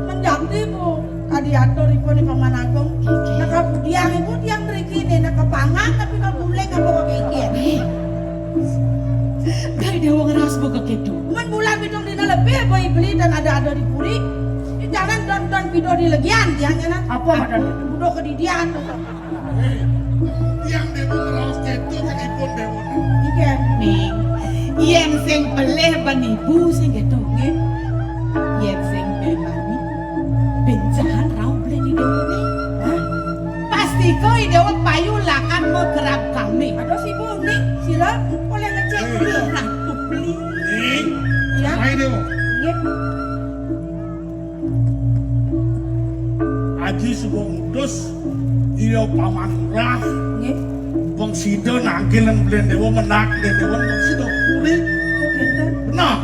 Menjadi, Bu, tadi atur ipun Paman Agung. Nak kapudiang ibu tiang mriki né, nak kapangan tapi kabuling apa kok kéngkén. Dari Déwa ngeras buka kéto. Men bulan pitung dina lebih apa beli dan ada-ada di puri. Jangan don-don pido di legian, jangan. Apa madan? Budo kedidian. Tiang Déwa ngraos kéto ken ipun Déwa. Nggih. Ning, yén sing pelih ben ibu sing kéto, nggih. Yén sing bebani, ben jahan rauh beli di Déwa ning. Hah? Pastika I Déwa payu lakar makerab kami. Aduh, si Bu ning, sira boleh ngecek. Ratu Nggih. Aji suba ngutus Ida Paman Lurah. Nggih. Bang sida nangkil Belen Dewa, mendak Belen Dewa, bang sida puri. Bener. Nah.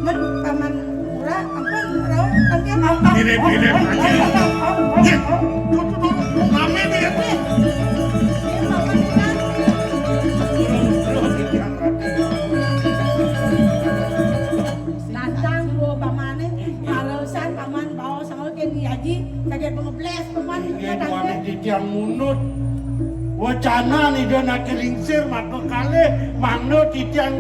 Men Paman Lurah, ampun, rauh, ampun. Mirip-mirip aja. Nggih. Tuh, tuh, tuh. Rame nih, ya. Nggih, Paman Lurah. Nantang dua pamane, kaleresan paman baos sanga kén Aji, saget pangeblés paman. Inggih, tangkil. Paman titiang munut. Wacana Ida naki lingsir maka kalih, mangda titiang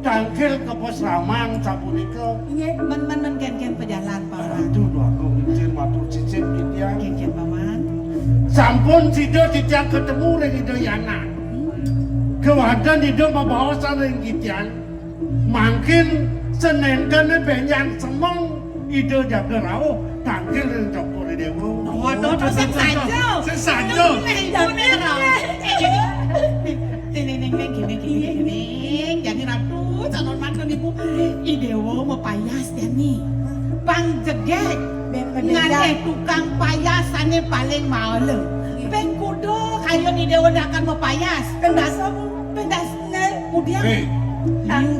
tangkil ka pasraman sapunika. Inggih, men, men, men kén, kén pajalan, paman. Ratu Déwa Agung lingsir matur sisip titiang. Kén, kén, paman. Sampun sida titiang katemu ring Ida Yana. Hmm. Kawadan Ida mabaosan ring titiang. Mangkin sanénténé bénjang semeng Ida jaga rauh tangkil ring Cokor I Déwa. Waduh, sing saja. Sing saja. Nggih, nggih, rauh. Ning, ning, ning, ning, gini, gini, gini. Jani Ratu, calon mantu ibu, I Déwa mapayas jani. Pang jegég. Ngalih tukang payas ané paling maela. Ping kuda kayun I Déwa akan mapayas. Ping dasa, Bu. Ping dasa. Nggih, kudian. Éh,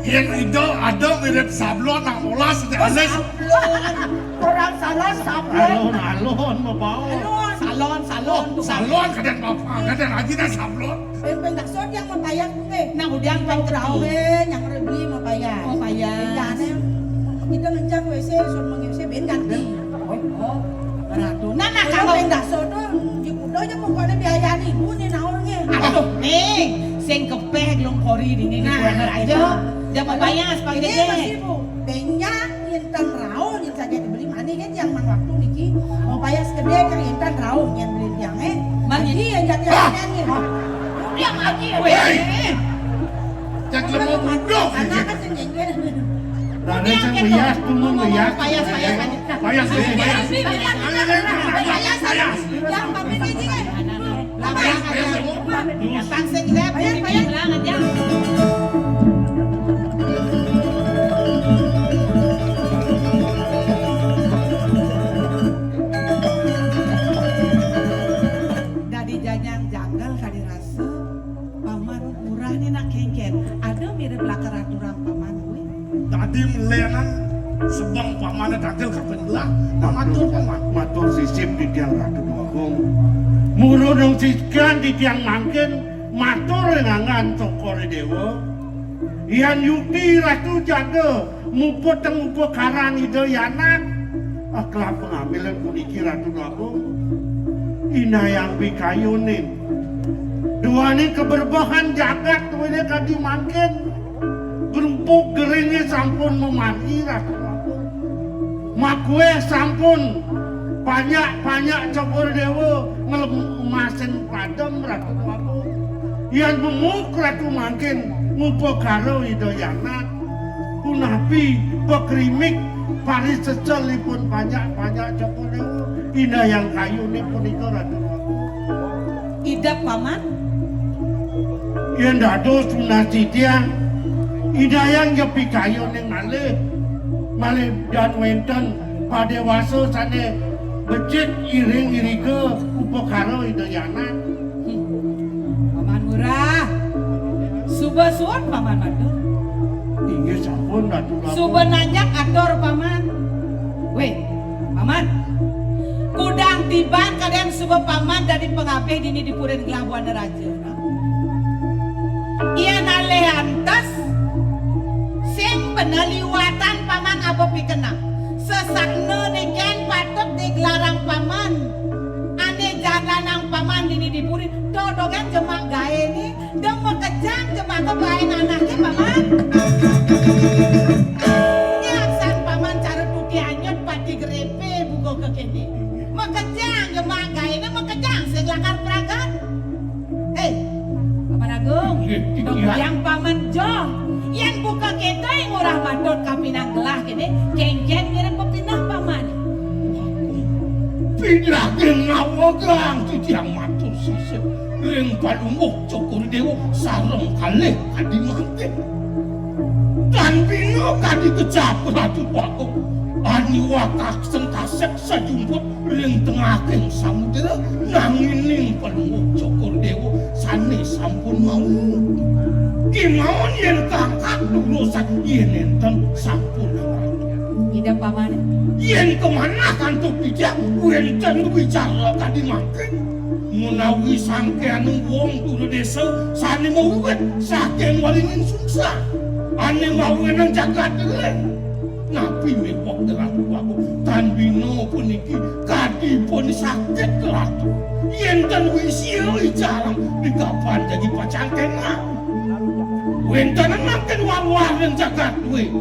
yén Ida ada mirip sablon nang molas, oh, alis. Sablon. Orang salah sablon. Alon, alon, mabaos. Alon, salon, oh, tukang. Salon kadén bapak, kadén aji dah sablon. Ping, ping dasa yang mapayas, nggih. Nah, kudian ping rauh, éh, yang beli mapayas. Mapayas. Bédané, kita ngencang W C, sun meng W C, ben ganti. Oh, oh. Ratu. Nah, nah, kalau ping dasa to, di kuda aja pokokné biayané ibu né naon nggih. Aduh, ning, sing kepéh gelung kori dini di kuéner aja. Jam payas pagi ini deh. Masih, Bu. Bénjang, intan rauh, yang saja dibeli manis kan, yang mang waktu niki. Mau payas gedé, yang intan rauh, yang beli tiang, éh. Manis. Aji, yang jati hatian nggih. Yang aji, wéh. Cek lemah budak. Anak kan sing nyengkel. Raden sing meyas, tumun meyas. Payas, payas, payas. Payas, payas. Payas, payas. Payas, payas. Payas, payas. Payas, payas. Payas, payas. Payas, payas. Dadi jajang janggal kadi rasa. Paman murah né nak kéngkén. Ada mirip lakar aturan paman kuwi. Tadi melenan sebeng paman tangkil kapan belah. Nah, matur paman. Matur sisip titiang Ratu Déwa Agung. Murunung sikian titiang mangkin matur ring anggan Cokor I Déwa. Yan yukti Ratu jaga muput teng upakaran Ida Yanak. Ah, kelapa ngamilan puniki Ratu Déwa Agung. Inayang pikayunin. Duaning kaberbehan jagat duaning kadi mangkin. Grumpuk geringé sampun mamargi Ratu Déwa Agung. Makuéh sampun panyak-panyak Cokor I Déwa nglemasin padem Ratu Déwa Agung. Yan benguk Ratu mangkin ngupakara Ida Yanak. Punapi pakrimik pariseselipun panyak-panyak Cokor I Déwa. Inayang kayuné punika Ratu Déwa Agung. Idep, Paman. Yén dados tunas titiang, inayang ya pikayuning malih, malih tan wénten padéwasa sané becik iring iriga upakara Ida Yanak. Paman Murah. Suba suud, Paman Matur. Inggih sampun, Ratu Lampung. Suba nanjak atur, Paman. Wéh, Paman. Kudang tiban kadén suba Paman dadi pangabih dini di Purin Gelah Buana Raja. Yén alih antes, sing beneh liwatan Paman aba pikenah. Sesakna né kén patut digelarang Paman. Ané jalanang Paman dini di puri, to dogén jemak gaéné, da makejang jemak gaé anaké, Paman. Nyak san Paman cara tuti anyut pati grépé buka kekéné. Makejang jemak gaéné, makejang sing lakar pragat. Éh, Paman Agung, nggih, nggih. Yang Paman joh, yén buka kéto Ngurah Matur kapinang gelah kéné, kénkén ngiring pepinah Paman. Pinah ngawegang titiang matur sisip ring Palungguh Cokor I Déwa sareng kalih kadi mangkin. Tan bina kadi kecap Ratu Bagong. Aniwakak sentasek sajumput ring tengahing samudra, nanging Palungguh Cokor Dewa sane sampun maungu. Kemawon yen kangkat lulusan, yen enten sampun. Ida pamane. Yen kamanah antuk bijak, wenten wicara kadi mangkin. Menawi sangkening wong dura desa sane mawiwit saking Waringin Sungsang, ane mawinan jagat Deling. Napi mewek Ratu Agung? Tan bina puniki kadipun sakit Ratu. Yen tan wisia icalang di kapan dadi pacang kena. Wenten mangkin war-war ring jagat duwe.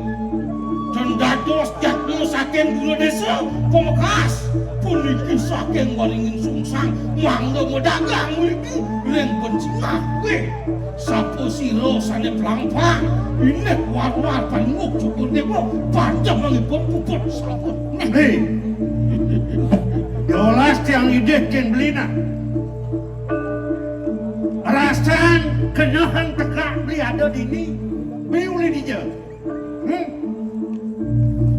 Tan dados jatmu saking dura desa pamekas, puniki saking Waringin Sungsang, mangda madagang mriki ring Bencingah. Weh, sapa sira sane plampang, indik war-war Palungguh Cokor Dewa, panjang mangipun puput sampun. Hei. Yolas tiang idih ken beli nah. Rasan kenehan tegak beli ada dini. Beli uli dija. Hmm.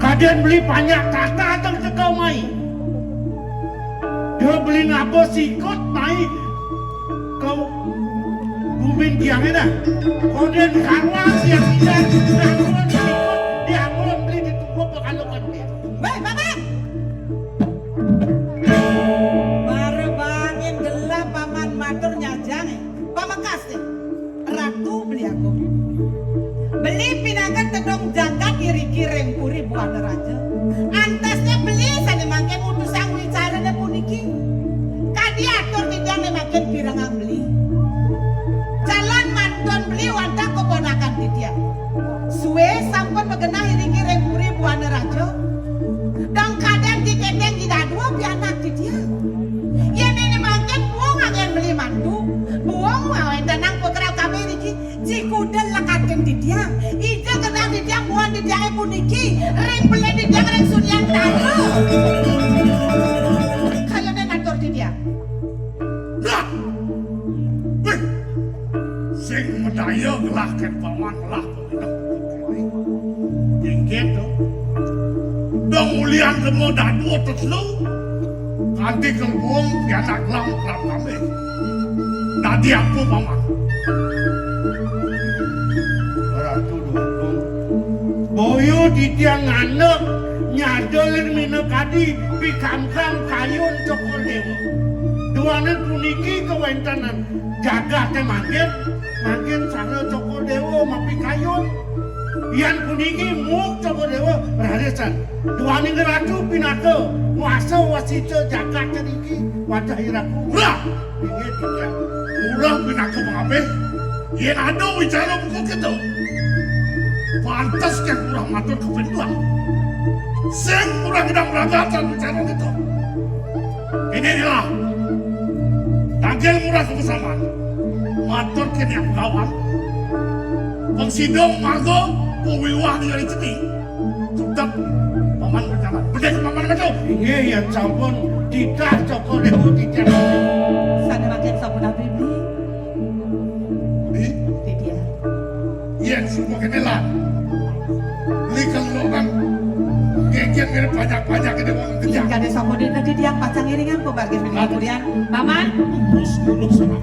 Kaden beli panjak tata teng tegau mai. Dia beli ngapa sikut mai ke bumin tiangnya dah. Kaden karwa tiang idan ngangkon sikut diangkon beli ditukup pekalukan dia. Weh, Paman! Mara bangin gelah Paman matur nyajang, eh. Pamekas, eh. Ratu Beli Agung. Beli pinaka tedong jagat iriki ring Puri Buana Raja. Antasnya beli sane mangkin utusang wicarane puniki. Kadi atur titiang ne mangkin pirengang beli. Calon mantun beli wantah keponakan titiang. Suwe sampun magenah iriki ring Puri Buana Raja. Dong kaden diketeng di dadua pianak titiang. Yen dene mangkin puung anggen beli mantu, puung ngawentenang putra kami niki, cikudel lekatin titiang. Ija genah titiang buhan titiange puniki, ring belen titiang ring Sunyantara. Kayane natur titiang. Nah! Wih! Sing madaya ngelah ken paman ngelah. Inggih to. Dong ulian lemo dadua tetelu. Kanti kelbuung pianak lam kerap kami. Dadi apa, Paman? Ratu Dwagung. Boya titiang ngandeg nyadel ring mina kadi pikangkang kayun Cokor Dewa. Duaning puniki kawentenan jagate mangkin, mangkin sara Cokor Dewa mapikayun. Yan puniki muk Cokor Dewa raresan. Duaning ratu pinaka wasa wasita jagat niki wajah iraku. Murah! Inggih, inggih. Murah pinaka pangabih. Yen ada wicara buka kita, pantes kan murah matur kepinduan. Sing murah gedang beragatan wicara kita. Ini inilah. Tangkil murah kebesamaan. Matur kene kawan. Pengsidong marga kuwiwah di hari ceti. Tetep paman berjalan. Bedek paman betul. Inggih, yang sampun titah Cokor Dewa titah. Sane mangkin sampun abdi beli. Di? Titiang. Yen semua kene lan. Beli kelongan. Geger ngene banyak-banyak kene wong kenyang. Yen kade sampun dina titiang pacang iringan pembagian beli kudian. Paman. Terus mulus sama.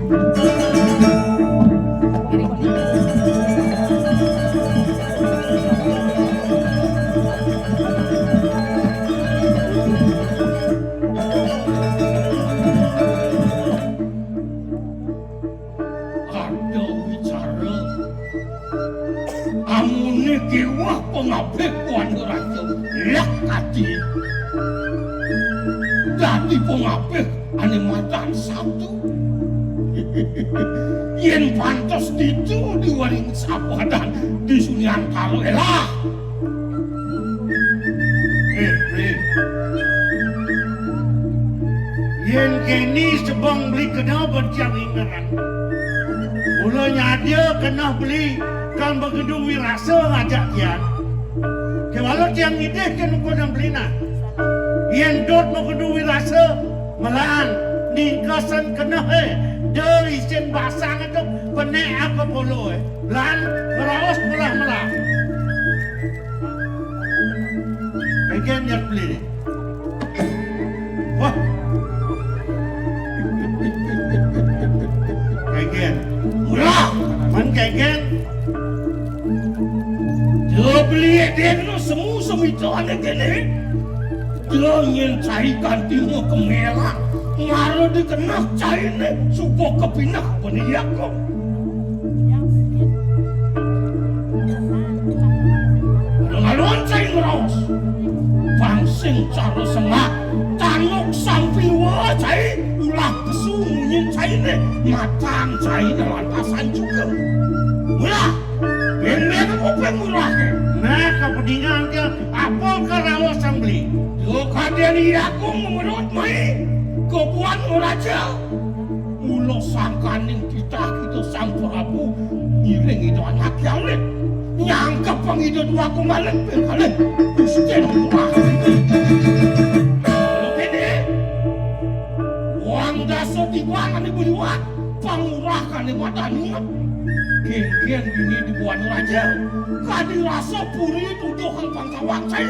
Ada wicara. Amune kewah pengabih kuana raja. Lak ati. Dadi pengabih ane madan satu. Yen pantes ditu di waring sapadan di Sunyantara elah. Eh, eh. Yen keni sebeng beli kena bertiang ingeran. Mula nyadia kena beli kan begendu wirasa ngajak tiang. Kewala tiang ngidih ke nukudan beli nah. Yen dot begendu wirasa, melan ningkasan keneh, eh, de isin basang itu penek apa polo, eh. Lan ngeraos melah-melah. Kénkén ya beli né. Wah. Kénkén. Ulah, man kénkén. Dia beli dén no semu semita ané kéné. Dia nyén cai kanti mo kemelah. Mara dikenah cainé suba kapinah bani Yakub. Alon-alon cai ngraos. Pang sing cara sengak. Tanuk sampi wa cai ulah pesu munyin cainé. Matan cainé lantasan juga. Ulah. Bén-bén apa pengurahné? Nah, kapedingan ké apa karaos sang beli. Yo kadén Yakub memerut mai. Kebuan raja. Mula sangkaning titah Ida Sang Prabu ngiring Ida Anaké Alit. Nyangkep pang Ida Déwagung Alit ping kalih. Gusti Ngurah. Lho kéné. Wang dasa tiban ané beliwat, pangurah kané madan inget. Kénkén dini di Buana Raja. Kadi rasa puri tuduh kang pangkawang cai.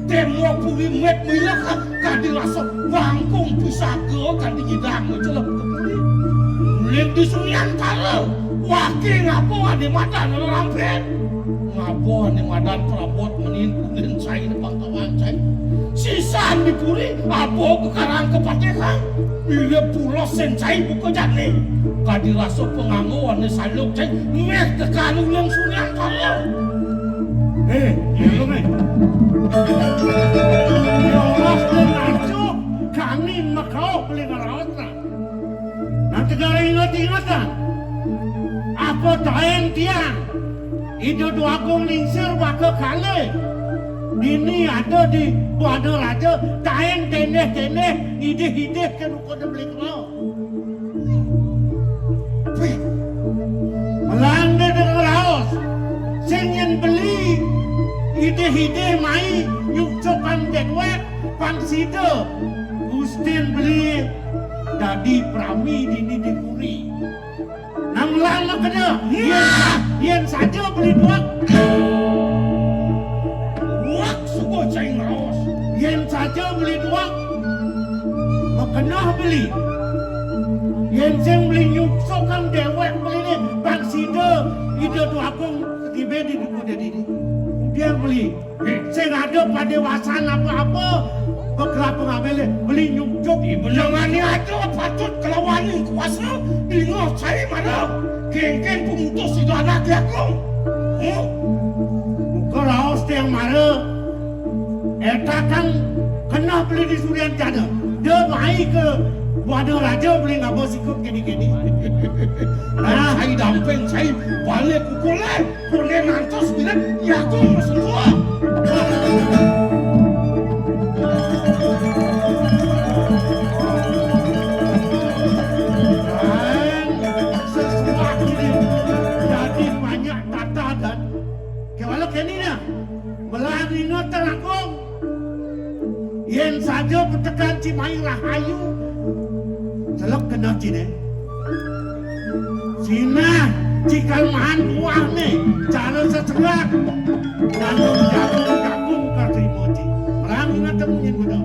Tembok puri mét milek kadi rasa bangkung pisaga kanti nyidang macelep ka puri. Uling di Sunyantara, waké ngaba ané madan rerampén. Ngaba ané madan prabot menin ulin cai pangkawang cai. Sisan di puri, aba kekarang kapatihan. Bilih pulos sing cai buka jani. Kadi rasa panganggo ané saluk cai, méh tekan uling Sunyantara. Eh, ya, lu, Mé. Ya, Mas, lu ngaco, kami makau beli ngaraos, nah. Nah, tegal inget-ingetan. Apa taén tiang? Ida Déwagung Lingsir baka kalih. Dini ada di Buana Raja, taén téndéh-téndéh, idih-idih ké nuku beli kena. Wih, melanda dengan raos. Sing nyén beli, idih-idih mai, nyucukang déwék, pang sida. Gustin beli, dadi prami dini di puri. Nang lang makena, yén, yén saja beli duak. Duak suba cai ngraos. Yén saja beli duak. Makena beli. Yén sing beli nyuksukang déwék beli né, pang sida Ida Déwagung ketibé di duku dadi. Dia beli. Sing ada padéwasan apa-apa, bekerap pengambilé, beli nyucuk. Di belengané ada patut kelawaning kuasa, dingeh cai mara. Kénkén pemutus Ida Anaké Agung. Huh? Muka raos tiang mara. Éta kang keneh beli di Suryantana. Dia mai ka Buana Raja beli ngaba sikut kéné-kéné. Nah, cai damping, cai balik pukul, eh. Pune ngantos bilih Yakung masentuh. Sesuatu ini jadi banyak tata dan kewala kenina. Melah dina terangkung. Yén saja petekan ci mai rahayu. Celek kena cine. Sinah cikal maan kuah né, cara sesengak. Jagung, jagung, jagung, katrima ci. Perang ingat temu nyén bener.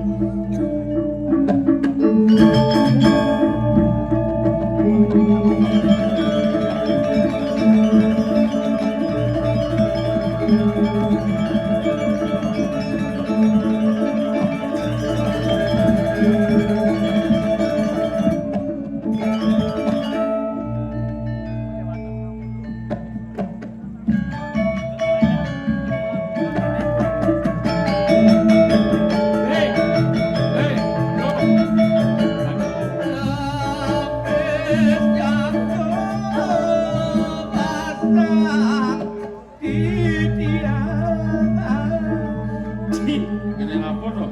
Titiang. Cih, gini ngapa tuh?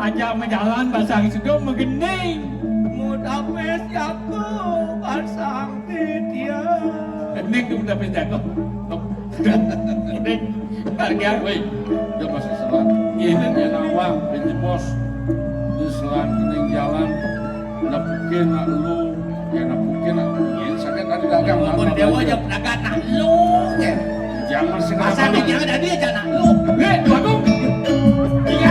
Aja majalan basang situ magending. Mudapis jago basang titiang. Gending tuh mudapis jago. Gending. Harga. Woi, dia masih selat. Ini dia nawang, dia jebos. Di selat kening jalan. Nepukin nak lu, ya nepukin nak lu. Ya, sakit tadi dagang. Ngomong dewa aja pedagang nak lu, ya. Jangan segala. Masa nih, jangan tadi aja nak lu. Eh, Tuanku. Iya,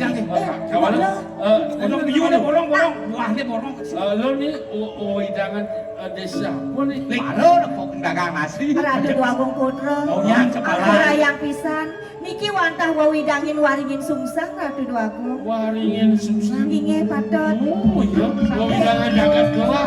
Wewidangan. Kawan, eh, borong, borong, borong. Buahnya borong. Eh, lo ni wewidangan, eh, desa. Apa ni? Lek, mara kok dagang nasi. Ratu Déwa Agung Putra. Oh, yang kepala. Ampura yang pisan. Niki wantah wewidangan waringin sungsang, Ratu Déwa Agung. Waringin sungsang? Inggih, patut. Oh, iya. Wewidangan jagat kelah.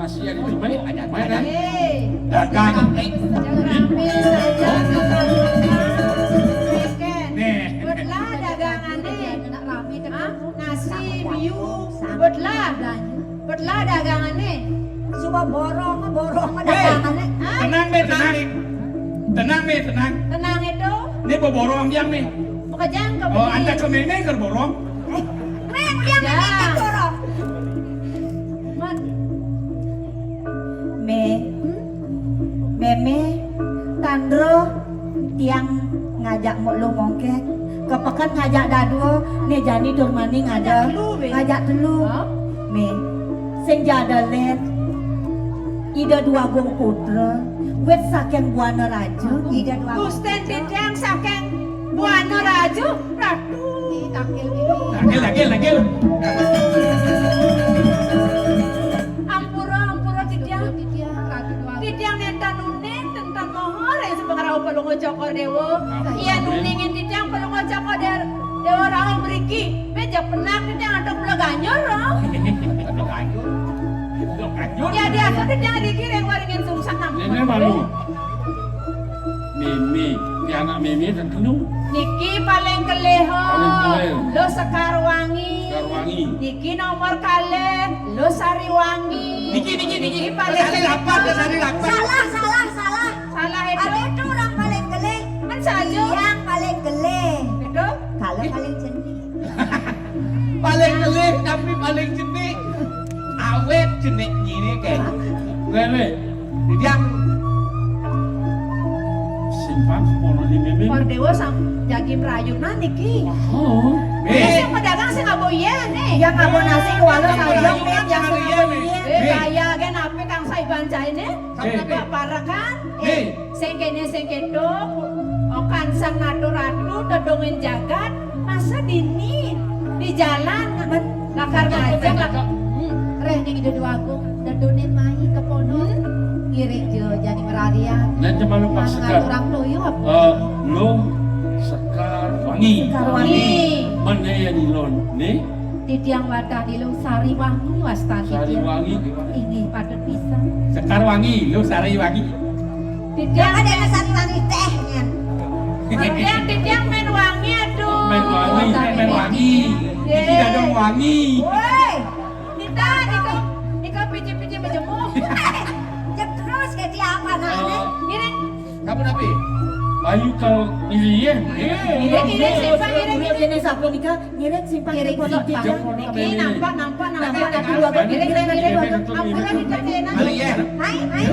Masih ada di mana? Ada, ada. Dagang. Nih. Buatlah dagangannya. Hah? Nasi, biu. Buatlah. Buatlah dagangannya. Suba borong, borong dagangannya. Hah? Tenang, Be, tenang. Tenang, Be, tenang. Tenang itu. Ini boborong yang nih. Makajang ka. Oh, anta ka mémé keur borong. Eh, mémé yang borong. Mé, mémé, tandro, tiang ngajak mok lu mongkek. Ka peken ngajak dadua, né jani tur mani ngajak telu, Bé. Ngajak telu. Hah? Mé, sing jada lén. Ida Déwa Agung Putra, wit saking Buana Raja, Ida Déwa Agung. Gusten titiang saking Buana Raja, Ratu. Takil, takil, takil. Ampura, ampura titiang. Titiang nénten uning, nénten moho ring sepengerau Palungguh Cokor Déwa. Yén uningin titiang Palungguh Cokor Dé-, Déwa rauh mriki. Mé ja penak titiang antuk mula ganjur, roh. Mula ganjur. Mula ganjur. Ya, dia aku titiang dikiring waringin sungsang. Néné malu. Mémé, di anak mémé tentu. Niki paling kelih, ho. Paling kelih. Luh Sekar Wangi. Sekar Wangi. Niki nomor kalih, Luh Sari Wangi. Niki, niki, niki. Niki paling kelih. Sari lapan, Sari lapan. Salah, salah, salah. Salah itu. Ada itu orang paling kelih. Kan saja. Yang paling kelih. Itu? Kalau paling jenih. Paling kelih tapi paling jenih. Awet jenih ngene kae. Lele. Didiang. Simpang sepuluh di mémé. Para déwa sam-, jagi mrayunan niki. Oh. Eh, sing pedagang sing ngabo iya nih. Yang ngabo nasi kuala sayang, yang sing ngabo iya. Eh, kaya gen ape kang saiban jaine? Sampai parekan. Eh. Sing kéné sing kéto, okan sang natu ratu, tedungin jagat, masa dini di jalan lakar ngajak. Hmm. Réh ning Ida Déwa Agung, dedunin mai ke pono. Hmm. Ngiring jo jani merarian. Nang cuma lupa Sekar. Ngaturang toyo apa? Eh, Luh Sekar Wangi. Sekar Wangi. Mana ya di lon? Nih? Titiang wantah di Luh Sari Wangi wasta titiang. Sari Wangi. Inggih patut pisan. Sekar Wangi, Luh Sari Wangi. Titiang ada satu wangi téh, nyan. Titiang, titiang mén wangi, aduh. Mén wangi, mén wangi. Niki dadong wangi. Woi. Nita, nika, nika piji-piji majemuk. Jek terus ke dia apa, nah, nih? Ngiring. Kamu napi? Ayu kal ngiring, ya? Ngiring, ngiring, simpang, ngiring, ngiring. Jenis apa nika? Ngiring simpang, ngiring, ngiring, foto, ngiring, niki, nampak, nampak, nampak. Ngiring, ngiring, ngiring. Ampun, ngiring, ngiring. Hai, hai.